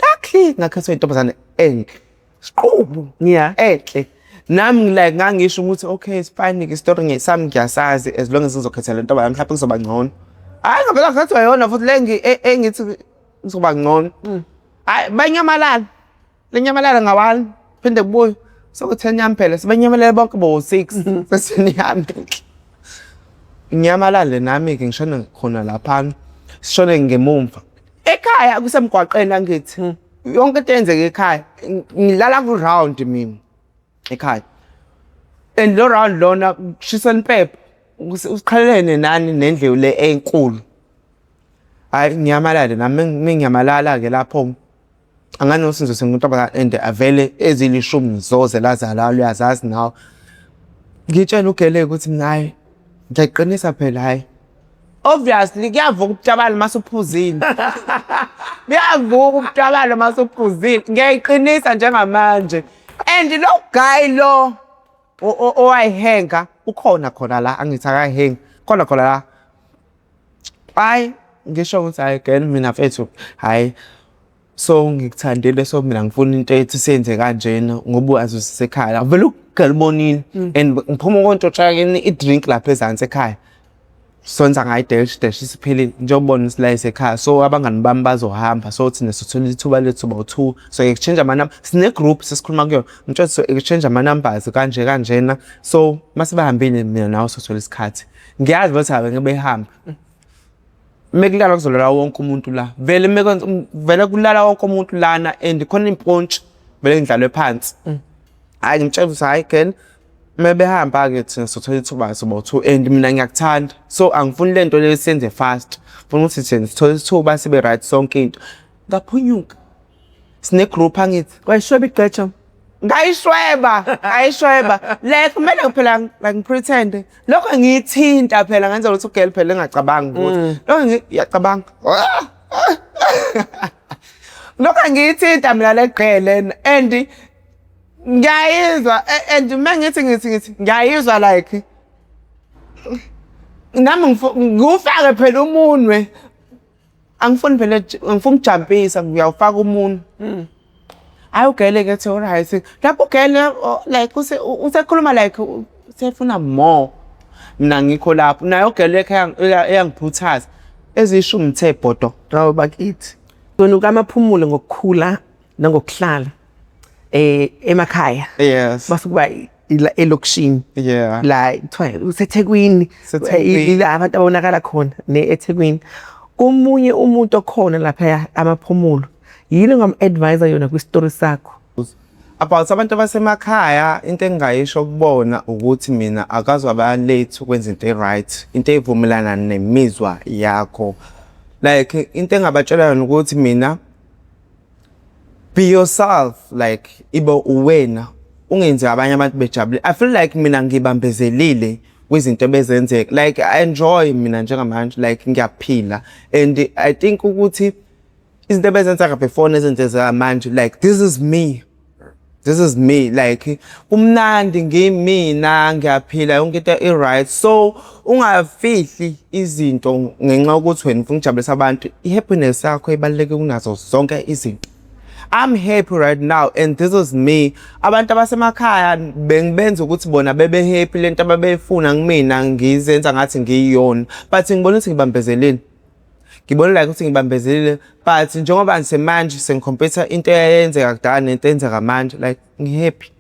Luckily ngakhethwa intombazane enhle siqubu enhle. Nami like ngangisho ukuthi okay it's fine isitori sami ngiyasazi as long as ngizokhetha le ntombazane mhlawumbe kuzoba ngcono. Hhayi ngavele ngakhethwa yona futhi le engithi kuzoba ngcono. Hhayi banyamalala lenyamalala nga-one phinde kubuye seku-ten yami phela sebenyamalele bonke bo-six seseni yami. Nginyamalale nami-ke ngishone khona laphana sishone ngemumva. Ekhaya kusemgwaqeni angithi yonke into eyenzeka ekhaya ngilala ku-round mina ekhaya and lo round lona kushisa impepho usiqhelelene nani nendlu le enkulu. Hhayi nginyamalale nami menginyamalala-ke lapho angani nokuthi ngizothenga intombazane and avele ezilishumi zoze lazalala uyazazi nawe. Ngitshele ugele ukuthi mina hhayi ngiyayiqinisa phela hhayi. Obviously kuyavuka ubutabane mase uphuzile. Kuyavuka ubutabane mase uphuzile. Ngiyayiqinisa njengamanje and lo guy lo owayihenga ukhona khona la angithi akayihengi khona khona la. Hhayi ngisho ukuthi hhayi girl mina mfethu hhayi so ngikuthandile so mina ngifuna into ethi siyenze kanjena ngoba uyazi usekhaya vele ugirl ubonile and ngiphuma kontshontsha i-drink lapha ezansi ekhaya. Sonza ngayo i-dash dash isiphelile njengoba ubona isilayisi ekhaya so abangani bami bazohamba so thina sithola ithuba lethu bawu-two so exchange amanamba sine-group sesikhuluma kuyona ngitshela so exchange ama-numbers kanje kanjena so mase bahambile mina nawe sothola isikhathi. Ngiyazi bathi habe ngeke behambe. Mekulala kuzolala wonke umuntu la. Vele mekwenza vele kulala wonke umuntu lana and khona impontshi vele ngidlalwe phansi. Hayi ngimtshela ukuthi hayi girl uma behamba-ke thina sothola ithuba soba u-two and mina ngiyakuthanda so angifuni le nto le siyenze fast ngifuna ukuthi thina sithole isithuba sibe right sonke into. Ngaphunyuka. Sine-group angithi. Wayishweba igqetsha. Ngayishweba, ngayishweba. Like kumele phela like ngipretend. Lokho ngiyithinta phela ngenza ukuthi ugirl phela engacabangi ukuthi. Lokho ngiyacabanga. Lokho ngiyithinta mina le gqele and ngiyayizwa and mengithi ngithi ngithi ngiyayizwa like nami ngiwufake phela umunwe. Angifuni phela angifuni ukujampisa ngiyawufaka umunwe. Hhayi ugele-ke ethi alright. Lapho ugele like usekhuluma like usefuna more. Mina ngikho lapho. Naye ugele eyangiphuthaza. Eziyishumi ngithe bhodo. Hawu bakithi. Wena ukamaphumulo ngokukhula nangokuhlala emakhaya. Yes. Base kuba ila elokishini. Yeah. La kuthiwa useThekwini. Usethekwini. Ila abantu abonakala khona ne eThekwini. Komunye umuntu okhona lapha amaphumulo. Yini ongam-advise yona kwi-story sakho? About abantu abasemakhaya into engingayisho kubona ukuthi mina akaze waba late ukwenza into e-right, into evumelana nemizwa yakho. Like into engingabatshela yona ukuthi mina be yourself like ibe uwena ungenzi abanye abantu bejabule. I feel like mina ngibambezelile kwizinto ebezenzeka. Like I enjoy mina njengamanje like ngiyaphila and I think ukuthi izinto ebezenzeka before nezenzeka manje like this is me. This is me like kumnandi ngimina ngiyaphila yonke into i-right so ungafihli izinto ngenxa yokuthi wena ufuna ukujabulisa abantu. I-happiness yakho ibaluleke kunazo zonke izinto. I'm happy right now and this is me. Abantu abasemakhaya bengibenza ukuthi bona bebe happy lento ababeyifuna kumina ngizenza ngathi ngiyiyona but ngibona ukuthi ngibambezelile. Ngibona like ukuthi ngibambezelile but njengoba ngisemanje sengikhompyutha into eyayenzeka kudala nento eyenzeka manje like ngi-happy.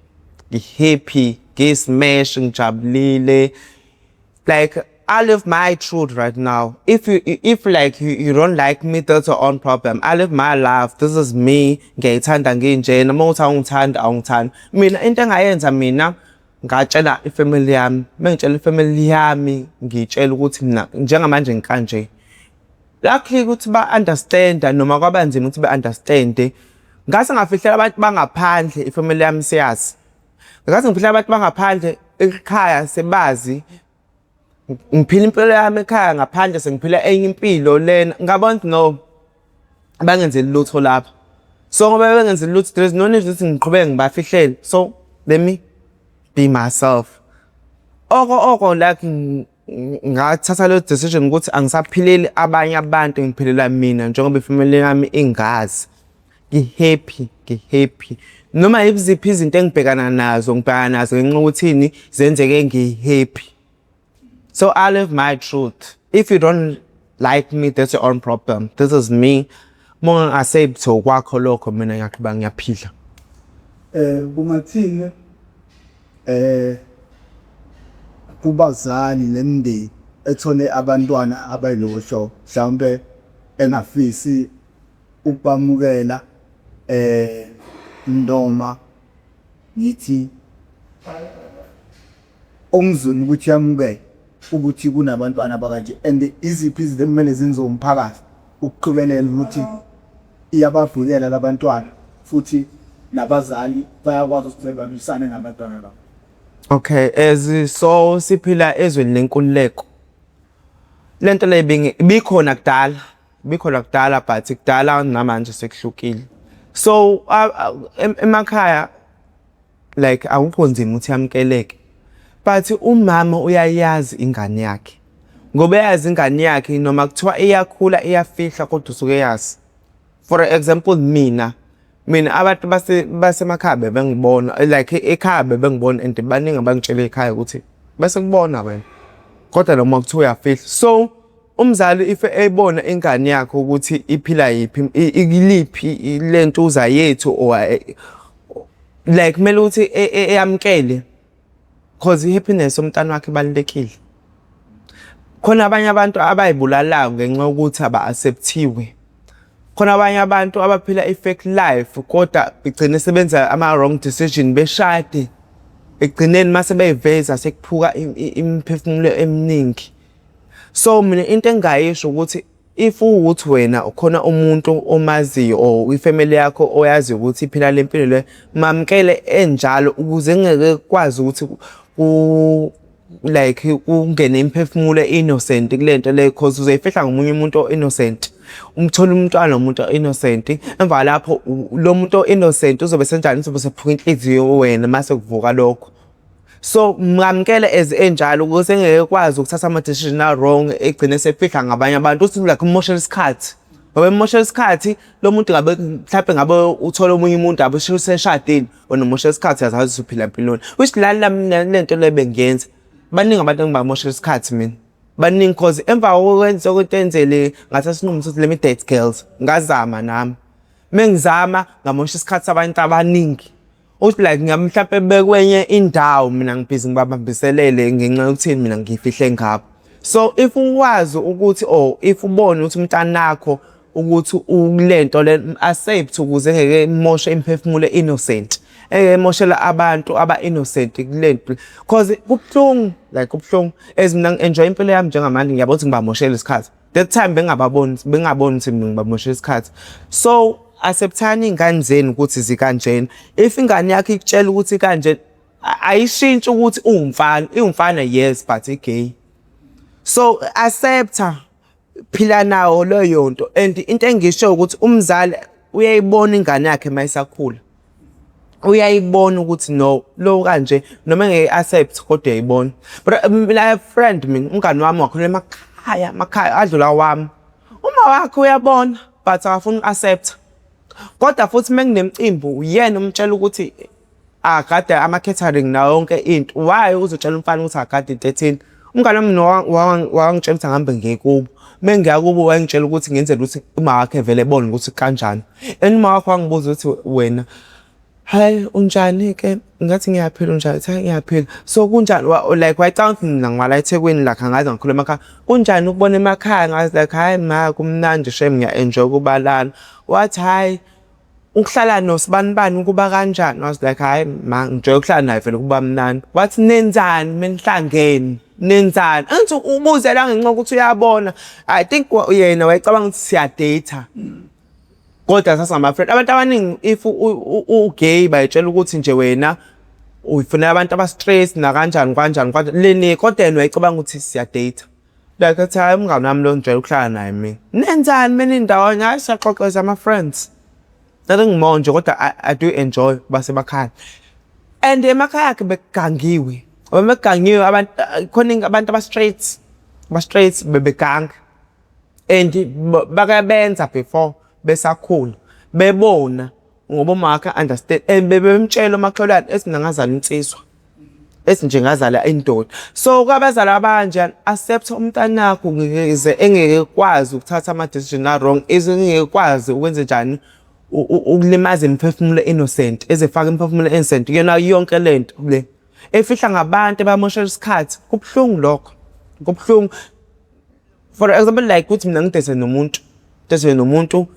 Ngi-happy, ngiyi-smash, ngijabulile. Like I live my truth right now. If you if like you don't like me, that's your own problem. I live my life. This is me. Ngiyayithanda nginjena. Uma uthi awungithandi, awungithandi. Mina into engayenza mina ngatshela ifamily yami. Mengitshela ifamily yami ngiyitshela ukuthi mina njengamanje ngikanje. Luckily ukuthi ba-understand-a noma kwaba nzima ukuthi be-understand-e. Ngase ngafihlela abantu bangaphandle ifamily yami siyazi. Ngase ngifihlela abantu bangaphandle ekhaya sebazi. Ngiphila impilo yami ekhaya ngaphandle sengiphila enye impilo lena. Ngabona ukuthi no bangenzeli lutho lapha. So ngoba bengenzeli lutho there is no need ukuthi ngiqhubeke ngibafihlele. So let me be myself. Oko oko like ngathatha leyo decision ukuthi angisaphileli abanye abantu ngiphilela mina njengoba ifamily yami ingazi. Ngi-happy, ngi-happy. Noma yiziphi izinto engibhekana nazo ngibhekana nazo ngenxa yokuthini zenzeke ngi-happy. So I live my truth. If you don't like me, that's your own problem. This is me. Uma unga-accept okwakho lokho mina ngiyaqhubeka ngiyaphila. Kungathini kubazali nemindeni ethole abantwana abayilolu hlobo mhlawumbe engafisi ukubamukela noma ngithi okunzima ukuthi yamukele ukuthi kunabantwana abakanje and iziphi izinto ekumele zenziwe umphakathi ukuqikelela ukuthi iyabavikela labantwana futhi nabazali bayakwazi ukuthi bebambisane nabantwana babo. Okay, as so siphila ezweni lenkululeko. Lento le ibikhona kudala, ibikhona kudala but kudala namanje sekuhlukile. So emakhaya like akukho nzima ukuthi yamukeleke. But umama uyayazi ingane yakhe. Ngoba eyazi ingane yakhe noma kuthiwa iyakhula iyafihla kodwa usuke eyazi. For example mina, mina abantu basemakhaya bebengibona like ekhaya bebengibona and baningi abangitshela ekhaya ukuthi bese kubona wena. Kodwa noma kuthiwa uyafihla. So umzali if eyibona ingane yakhe ukuthi iphila yiphi iliphi lentuza yethu or like kumele ukuthi eyamkele cause i-happiness yomntana wakhe ibalulekile. Khona abanye abantu abay'bulalayo ngenxa yokuthi aba-accept-iwe. Khona abanye abantu abaphila i-fake life kodwa begcine sebenza ama-wrong decision beshade. Ekugcineni mase bey'veza sekuphuka imiphefumulo eminingi. So mina into engingayisho ukuthi if uwukuthi wena ukhona umuntu omaziyo or ifamily yakho oyaziyo ukuthi iphila le mpilo le, mamukele enjalo ukuze kungeke kukwazi ukuthi like kungene imiphefumulo e-innocent kule nto le, cause uzoyifihla ngomunye umuntu o-innocent. Umthole umntwana nomuntu o-innocent, emva kwalapho lo muntu o-innocent uzobe esenjani? Uzobe esephuka inhliziyo wena mase kuvuka lokho. So mwamukele as enjalo ukuze engeke ekwazi ukuthatha ama-decision a-wrong egcine esefihla ngabanye abantu, uthi like umoshela isikhathi. Ngoba emoshela isikhathi lo muntu ngabe mhlampe ngabe uthole omunye umuntu abe useshadile, wena umoshela isikhathi uyazazi ukuthi uphila mpiloni. Which le nto le bengiyenza. Baningi abantu engibamoshela isikhathi mina. Baningi cause emva kokwenza into enzele ngathatha isinqumo sokuthi let me date girls. Ngazama nami. Mengizama ngamosha isikhathi sabantu abaningi. Uthi like mhlampe bekwenye indawo mina ngibhizi ngibabambiselele ngenxa yokuthini mina ngifihle ngabo. So if ukwazi ukuthi or if ubone ukuthi umntanakho ukuthi ukulento le, accept ukuze engeke imoshe imiphefumulo innocent. Engeke emoshela abantu aba-innocent kule nto. Cause kubuhlungu, like kubuhlungu. As mina ngi-enjoy impilo yami njengamanje, ngiyabona ukuthi ngibamoshela isikhathi. That time bengingababoni, bengingaboni ukuthi mina ngibamoshela isikhathi. So accept-ani iy'ngane zenu ukuthi zikanjena. If ingane yakho ikutshela ukuthi kanje, ayishintshi ukuthi uwumfana, iwumfana yes but i-gay. So accept-a, phila nawo leyo nto, and into engisho ukuthi umzali uyayibona ingane yakhe mayisakhula. Uyayibona ukuthi no, lo kanje, noma engeke accept kodwa uyayibona. But mina I have friend, mina umngani wami wakhula emakhaya, emakhaya adlula wami. Uma wakhe uyabona but akafuni uku-accept. Kodwa futhi mekunemicimbi uyena umtshela ukuthi agade ama-catering nayo yonke into. Why uzotshela umfana ukuthi agade into ethile? Umngani wami mina wangitshela ukuthi angihambe ngiye kubo. Mengiya kubo wayengitshela ukuthi ngenzela ukuthi uma wakhe vele ebone ukuthi kanjani. And uma wakhe wangibuza ukuthi, "Wena, hayi, unjani-ke?" Ngathi, "Ngiyaphila, unjani?" Uthi, "Hayi, ngiyaphila." So kunjani like wayecabanga ukuthi mina ngwala eThekwini, like angaze ngikhule emakhaya. "Kunjani ukubona emakhaya?" Ngathi like, "Hhayi ma, kumnandi shame, ngiya-enjoy ukuba lana." Wathi, "Hhayi, ukuhlala nosibanibani kuba kanjani?" I was like, "Hhayi ma, ngijwayele ukuhlala naye vele, kuba mnandi." Wathi, "Nenzani menihlangene? Nenzani?" Angithi ubuzela ngenxa yokuthi uyabona. I think yena wayecabanga ukuthi siya-date-a. Kodwa sasingama-friend. Abantu abaningi if u-gay bayitshela ukuthi nje wena uyifunela abantu aba-straight nakanjani kanjani kanjani leni, kodwa yena wayecabanga ukuthi siya-date-a. Like athi, "Hhayi, umngani wami lo, ngijwayele ukuhlala naye mina." "Nenzani menindawonye?" "Hhayi, siyaxoxa ama-friends." Nothing more nje, kodwa I do enjoy ukuba semakhaya. And emakhaya akhe bekugangiwe. Ngoba mekugangiwe abantu khona, abantu aba-straight, aba-straight bebeganga. And bake benza before besakhula bebona ngoba uma wakhe understand and bebemtshela umakhelwane ethi, "Mina ngazala insizwa," ethi nje, "Ngazala indoda." So kwabazali abanjani, accept umntanakho ngeze engeke kwazi ukuthatha ama-decision a-wrong, engeke kwazi ukwenze njani ukulimaza imiphefumulo innocent, ezifaka imiphefumulo innocent kuyona yonke lento le efihla ngabantu abamoshela isikhathi. Kubuhlungu lokho, kubuhlungu. For example, like ukuthi mina ngi-date nomuntu, date nomuntu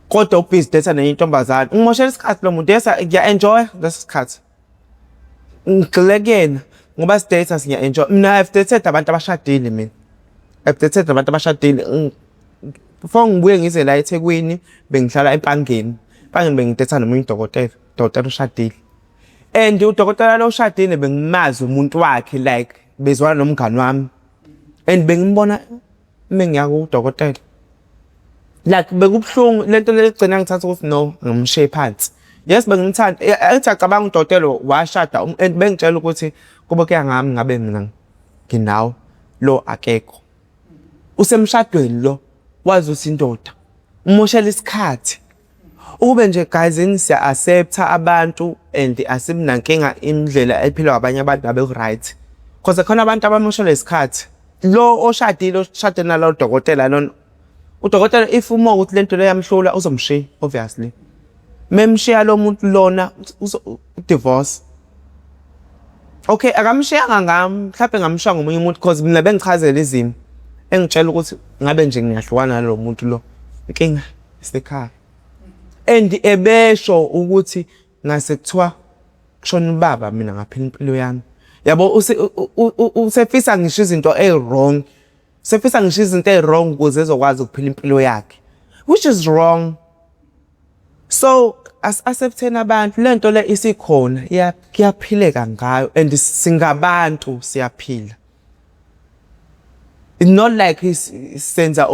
kodwa ubhizi date nenye intombazane, ngimoshela isikhathi lo muntu. Yes, ngiya-enjoy leso sikhathi, ngigxile kuyena ngoba si-date, ngiya-enjoy. Mina I've dated abantu abashadile, mina I've dated abantu abashadile. Before ngibuye ngize la eThekwini bengihlala eMpangeni. Empangeni bengi-date nomunye udokotela, udokotela oshadile, and udokotela lo oshadile bengimazi umuntu wakhe, like bezwana nomngani wami, and bengimbona mengiya kudokotela. Like bekubuhlungu lento le, gcina ngithatha ukuthi no, ngimshiye phansi. Yes, bengimthanda. Ethi acabanga udokotela washada and bengitshela ukuthi kube kuya ngami ngabe mina nginawo lo, akekho usemshadweni lo, wazi ukuthi indoda umoshela isikhathi. Ukube nje guys siya accept-a abantu and asibinankinga indlela ephilwa abanye abantu, ngabe ku-right, cause khona abantu abamoshela isikhathi. Lo oshadile, oshade nalo dokotela lona, udokotela if uma ukuthi lento le yamhlula uzomshiya, obviously. Memshiya lo muntu lona, divorce. Okay, akamshiyanga ngami, mhlawumbe ngamshiya ngomunye umuntu cause mina bengichazela izimo. Engitshela ukuthi ngabe nje ngiyahlukana nalo muntu lo. Inkinga isekhaya. And ebesho ukuthi ngase kuthiwa kushona ubaba mina ngaphila impilo yami. Yabo, usefisa ngisho izinto ey-wrong. Usefisa ngisho izinto ey-wrong ukuze ezokwazi ukuphila impilo yakhe. Which is wrong. So asi-accept-eni abantu, lento le isikhona, kuyaphileka ngayo and singabantu, siyaphila. It's not like senza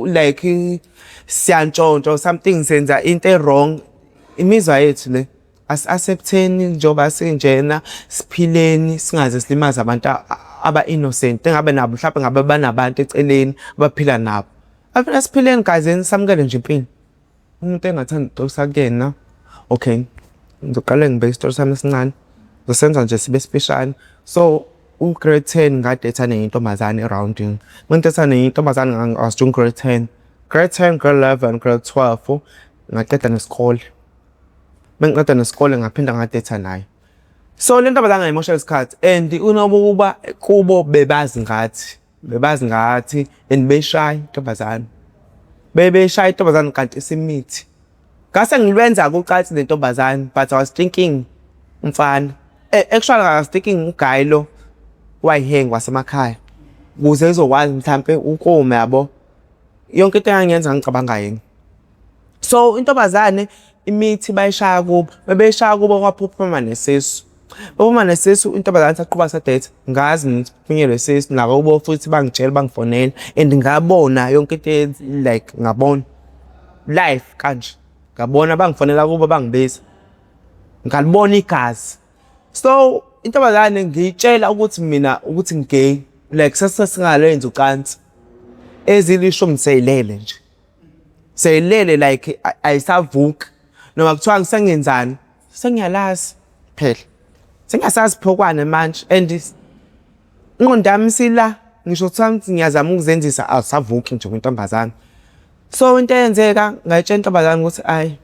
like siyantshontsha or something, senza into e-wrong. Imizwa yethu le. Asi-accept-eni njengoba sinjena, siphileni, singaze silimaze abantu aba-innocent, engabe nabo mhlampe ngabe banabantu eceleni abaphila nabo. Asiphileni guys, samukele nje impilo. Umuntu engingathanda ukuxolisa kuyena, okay, ngizoqale ngibeke isitori sami esincane, ngizosenza nje sibe sifishane. So, u-grade 10 nga-date-a nenye intombazane erawundini. Uma nenye intombazane, I was doing grade 10. Grade 10, grade 11, grade 12, ngaqeda nesikole. Mengiqeda nesikole ngaphinda nga-date-a naye. So le ntombazane ngayimoshela isikhathi and unokuba kubo bebazi ngathi, bebazi ngathi and beyishaya intombazane. Bebeyishaya intombazane kanti isimithi. Ngase ngilwenza-ke ucansi nentombazane, but I was thinking umfana. Actually, I was thinking u-guy lo wayihengi wasemakhaya ukuze ezokwazi mhlampe ukuma, yabo. Yonke into engangiyenza ngangicabanga yena. So intombazane imithi bayishaya kubo, mebeyishaya kubo kwaphuphuma nesisu. Uma nesisu intombazane saqhuba sa-date, ngazi mina ukuthi kuphunyelwe isisu, nakubo futhi bangitshela, bangifonela and ngabona yonke into, like ngabona live kanje. Ngabona bangifonela kubo, bangibiza. Ngalibona igazi. So intombazane ngiyitshela ukuthi mina ukuthi ngi-gay, like sasingalenzi ucansi. Ezilishumi seyilele nje. Seyilele, like ayisavuki. Noma kuthiwa sengenzani, sengiyalazi phela. Sengiyasazi phokwane manje and ingqondo yami isila, ngisho kuthiwa ngiyazama ukuzenzisa, awusavuki nje kwintombazane. So into eyenzeka, ngayitshela intombazane ukuthi ayi,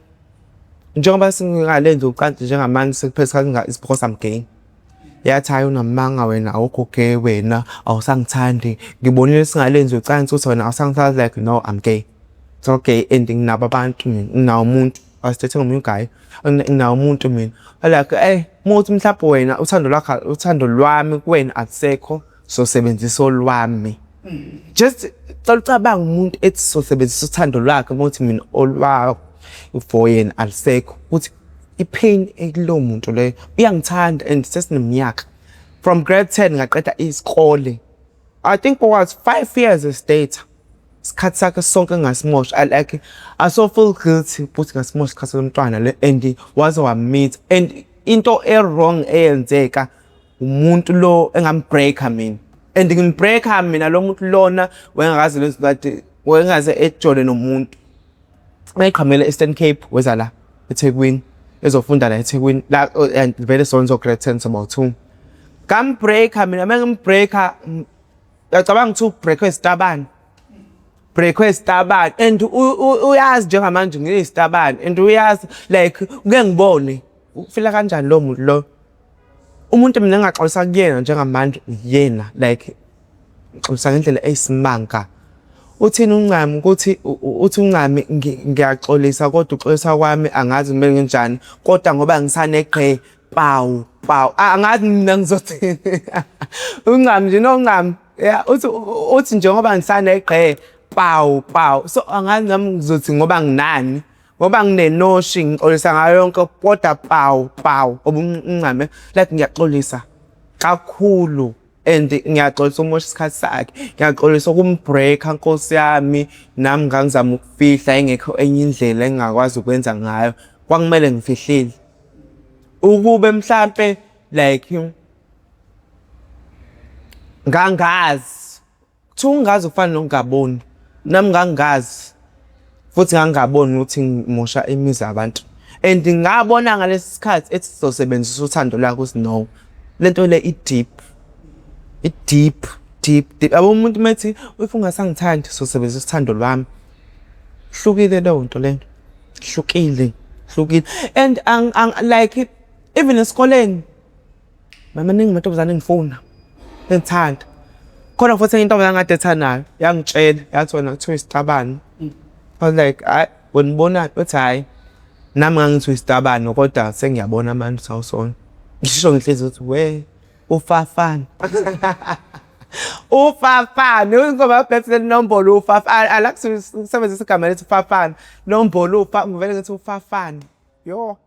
njengoba singalenzi ucansi njengamanje, sekuphele isikhathi, it's because I'm gay. Yathi, "Hhayi, unamanga wena, awukho gay wena, awusangithandi. Ngibonile singalenzi ucansi ukuthi wena awusangithandi." Like, no, I'm gay. It's okay, and nginabo abantu mina, nginawo umuntu. I was dating omunye u-guy. Nginawo umuntu mina. Like, uma kuwukuthi mhlampe wena uthando lwakho, uthando lwami kuwena akusekho, sosebenzisa olwami. Just cela ucabange umuntu ethi sosebenzisa uthando lwakhe uma kuwukuthi mina olwakho for yena alisekho. Ukuthi i-pain ekulowo muntu leyo, uyangithanda and sesineminyaka. From grade 10 ngaqeda isikole. I think it was 5 years esi-date. Isikhathi sakhe sonke engasimosha. I like I so feel guilty ukuthi ngasimosha isikhathi somntwana le and waze wamitha, and into e-wrong eyenzeka, umuntu lo engam-break-a mina and ngim-break-a mina, lo muntu lona wayengakaze lezi kade wayengaze ejole nomuntu. Wayeqhamela e-Eastern Cape, weza la eThekwini, ezofunda la eThekwini la, and vele sonke grade 10 soba 2. Ngam-break-a mina, mengim-break-a, uyacabanga ukuthi u-break-we isitabane, break-we isitabane, and uyazi njengamanje ngiyisitabane and uyazi, like kuke ngibone ufila kanjani lo muntu lo. Umuntu mina engaxolisa kuyena njengamanje yena, like ngixolisa ngendlela eyisimanga. Uthini uNcami? Ukuthi uthi uNcami, "Ngiyaxolisa, kodwa uxolisa kwami angazi kumele ngenjani, kodwa ngoba ngisanegqe pawu pawu, angazi mina ngizothini." UNcami nje, noNcami, yeah, uthi njengoba ngisanegqe pawu pawu, so angazi nami ngizothi ngoba nginani, ngoba nginenoshi, ngixolisa ngayo yonke, kodwa pawu pawu. UNcami, like ngiyaxolisa kakhulu and ngiyaxolisa umosha isikhathi sakhe, ngiyaxolisa ukum-break-a, nkosi yami. Nami ngangizama ukufihla, ingekho enye indlela engingakwazi ukwenza ngayo, kwakumele ngifihlile. Ukube mhlampe like ngangazi, kuthiwa ungazi kufana nokungaboni, nami ngangazi futhi ngangingaboni ukuthi ngimosha imizi yabantu, and ngabona ngalesi sikhathi ethi sizosebenzisa uthando lwakhe ukuthi no, lento le i-deep, i-deep, deep, deep, yabo. Umuntu methi if ungasangithandi sizosebenzisa uthando lwami, hlukile leyo nto leyo, hlukile, hlukile. And like even esikoleni Maningi amantombazane engifuna, engithanda. Khona futhi enye intombazane engade nayo, yangitshela, yathi wena kuthiwa isitabane. I was like, hhayi, wena ubonani? Uthi hhayi, nami ngangithi uyisitabane kodwa sengiyabona manje ukuthi awusona. Ngisho ngenhliziyo ukuthi we, ufafana. Ufafana, ingoma yaBlack Nombolo ufafana. I like to usebenzisa igama elithi ufafana. Nombolo ufa, ngivele ngithi ufafana. Yo.